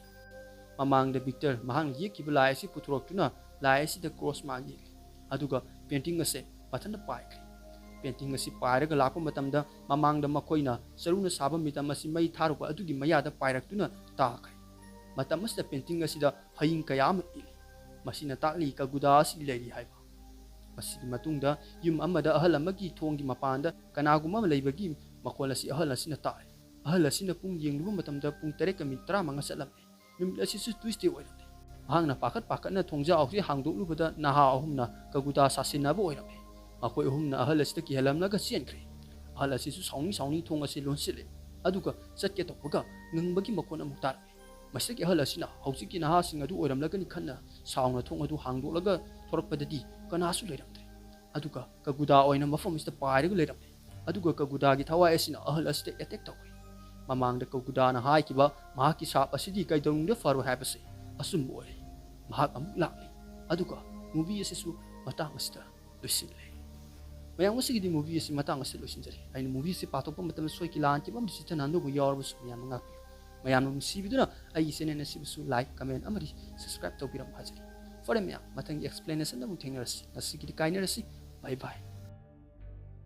ꯃꯃꯥꯡꯗ ꯕꯤꯛꯇꯔ ꯃꯍꯥꯛꯅ ꯌꯦꯛꯈꯤꯕ ꯂꯥꯏ ꯑꯁꯤ ꯄꯨꯊꯣꯔꯛꯇꯨꯅ ꯂꯥꯏ ꯑꯁꯤꯗ ꯀ꯭ꯔꯣꯁ ꯃꯥꯔꯛ ꯌꯦꯛꯂꯤ꯫ ꯑꯗꯨꯒ ꯄꯦꯟꯇꯤꯡ ꯑꯁꯦ ꯃꯊꯟꯇ ꯄꯥꯏꯈ꯭ꯔꯦ꯫ ꯄꯦꯟꯇꯤꯡ ꯑꯁꯤ ꯄꯥꯏꯔꯒ ꯂꯥꯛꯄ ꯃꯇꯝꯗ ꯃꯃꯥꯡꯗ ꯃꯈꯣꯏꯅ ꯆꯔꯨꯅ ꯁꯥꯕ ꯃꯤꯇꯝ ꯑꯁꯤ ꯃꯩ ꯊꯥꯔꯨꯕ ꯑꯗꯨꯒꯤ ꯃꯌꯥꯗ ꯄꯥꯏꯔꯛꯇꯨꯅ ꯇꯥꯈ꯭ꯔꯦ꯫ ꯃꯇꯝ ꯑꯁꯤꯗ ꯄꯦꯟꯇꯤꯡ ꯑꯁꯤꯗ ꯍꯌꯤꯡ ꯀꯌꯥ ꯑꯃ ꯏꯜꯂꯤ꯫ ꯃꯁꯤꯅ ꯇꯥꯛꯂꯤ ꯀꯒꯨꯗꯥ ꯑꯁꯤ ꯂꯩꯔꯤ ꯍꯥꯏꯕ꯫ ꯃꯁꯤꯒꯤ ꯃꯇꯨꯡꯗ ꯌꯨꯝ ꯑꯃꯗ ꯑꯍꯜ ꯑꯃꯒꯤ ꯊꯣꯡꯒꯤ ꯃꯄꯥꯟꯗ ꯀꯅꯥꯒꯨꯝꯕ ꯑꯃ ꯂꯩꯕꯒꯤ ꯃꯈꯣꯜ ꯑꯁꯤ ꯑꯍꯜ ꯑꯁꯤꯅ ꯇꯥꯔꯦ꯫ ꯑꯍꯜ ꯑꯁꯤꯅ ꯄꯨꯡ ꯌꯦꯡꯂꯨꯕ ꯃꯇꯝꯗ ꯄꯨꯡ ꯇꯔꯦꯠꯀ ꯃꯤꯅꯤꯠ ꯇꯔꯥꯃꯉꯥ ꯆꯠꯂꯝꯃꯤ꯫ ꯅꯨꯃꯤꯠ ꯑꯁꯤꯁꯨ ꯇ꯭ꯌꯨꯁꯗꯦ ꯑꯣꯏꯔꯝꯃꯤ꯫ ꯃꯍꯥꯛꯅ ꯄꯥꯈꯠ ꯄꯥꯈꯠꯅ ꯊꯣꯡꯖꯥꯎ ꯑꯁꯤ ꯍꯥꯡꯗꯣꯛꯂꯨꯕꯗ ꯅꯍꯥ ꯑꯍꯨꯝꯅ ꯀꯒꯨꯗꯥ ꯁꯥꯁꯤꯟꯅꯕ ꯑꯣꯏꯔꯝꯃꯤ꯫ ꯃꯈꯣꯏ ꯑꯍꯨꯝꯅ ꯑꯍꯜ ꯑꯁꯤꯗ ꯀꯤꯍꯜꯂꯝꯂꯒ ꯆꯦꯟꯈ꯭ꯔꯦ꯫ ꯑꯍꯜ ꯑꯁꯤꯁꯨ ꯁꯥꯎꯅꯤꯡ ꯁꯥꯎꯅꯤꯡ ꯊꯣꯡ ꯑꯁꯤ ꯂꯣꯟꯁꯤꯜꯂꯦ꯫ ꯑꯗꯨꯒ ꯆꯠꯀꯦ ꯇꯧꯕꯒ ꯉꯪꯕꯒꯤ ꯃꯈꯣꯟ ꯑꯃꯨꯛ ꯇꯥꯔꯛꯏ꯫ ꯃꯁꯤꯗꯒꯤ ꯑꯍꯜ ꯑꯁꯤꯅ ꯍꯧꯖꯤꯛꯀꯤ ꯅꯍꯥꯁꯤꯡ ꯑꯗꯨ ꯑꯣꯏꯔꯝꯂꯒꯅꯤ ꯈꯟꯅ ꯁꯥꯎꯅ ꯊꯣꯡ ꯑꯗꯨ ꯍꯥꯡꯗꯣꯛꯂꯒ ꯊꯣꯔꯛꯄꯗꯗꯤ ꯀꯅꯥꯁꯨ ꯂꯩꯔꯝꯗ꯭ꯔꯦ꯫ ꯑꯗꯨꯒ ꯀꯒꯨꯗꯥ ꯑꯣꯏꯅ ꯃꯐꯝ ꯑꯁꯤꯗ ꯄꯥꯏꯔꯒ ꯂꯩꯔꯝꯂꯦ꯫ ꯑꯗꯨꯒ ꯀꯒꯨꯗꯥꯒꯤ ꯊꯋꯥꯏ ꯑꯁꯤꯅ ꯑꯍꯜ ꯑꯁꯤꯗ ꯑꯦꯇꯦꯛ ꯇꯧꯏ꯫ ꯃꯃꯥꯡꯗ ꯀꯒꯨꯗꯥꯅ ꯍꯥꯏꯈꯤꯕ ꯃꯍꯥꯛꯀꯤ ꯁꯥꯞ ꯑꯁꯤꯗꯤ ꯀꯩꯗꯧꯅꯨꯡꯗ ꯐꯔꯣꯏ ꯍꯥꯏꯕꯁꯤ ꯑꯆꯨꯝꯕ ꯑꯣꯏꯔꯦ꯫ ꯃꯍꯥꯛ ꯑꯃꯨꯛ ꯂꯥꯛꯂꯤ꯫ ꯑꯗꯨꯒ movie ꯑꯁꯤꯁꯨ ꯃꯇꯥꯡ ꯑꯁꯤꯗ ꯂꯣꯏꯁꯤꯜꯂꯦ꯫ ꯃꯌꯥꯝ, ꯉꯁꯤꯒꯤꯗꯤ movie ꯑꯁꯤ ꯃꯇꯥꯡ ꯑꯁꯤꯗ ꯂꯣꯏꯁꯤꯟꯖꯔꯦ꯫ ꯑꯩꯅ movie ꯑꯁꯤ ꯄꯥꯊꯣꯛꯄ ꯃꯇꯝꯗ ꯁꯣꯏꯈꯤ ꯂꯥꯟꯈꯤꯕ ꯑꯃꯗꯤ ꯆꯤꯠꯊꯅ ꯍꯟꯗꯣꯛꯄ ꯌꯥꯎꯔꯕꯁꯨ ꯃꯌꯥꯝꯅ ꯉꯥꯛꯄꯤꯌꯨ꯫ ꯃꯌꯥꯝꯅ ꯅꯨꯡꯁꯤꯕꯤꯗꯨꯅ ꯑꯩꯒꯤ channel ꯑꯁꯤꯕꯨꯁꯨ like, comment ꯑꯃꯗꯤ subscribe ꯇꯧꯕꯤꯔꯝꯃꯨ ꯍꯥꯏꯖꯔꯤ꯫ ꯐꯔꯦ ꯃꯌꯥꯝ, ꯃꯊꯪꯒꯤ explanation ꯑꯃꯨꯛ ꯊꯦꯡꯅꯔꯁꯤ꯫ ꯉꯁꯤꯒꯤꯗꯤ ꯀꯥꯏꯅꯔꯁꯤ꯫ Bye bye꯫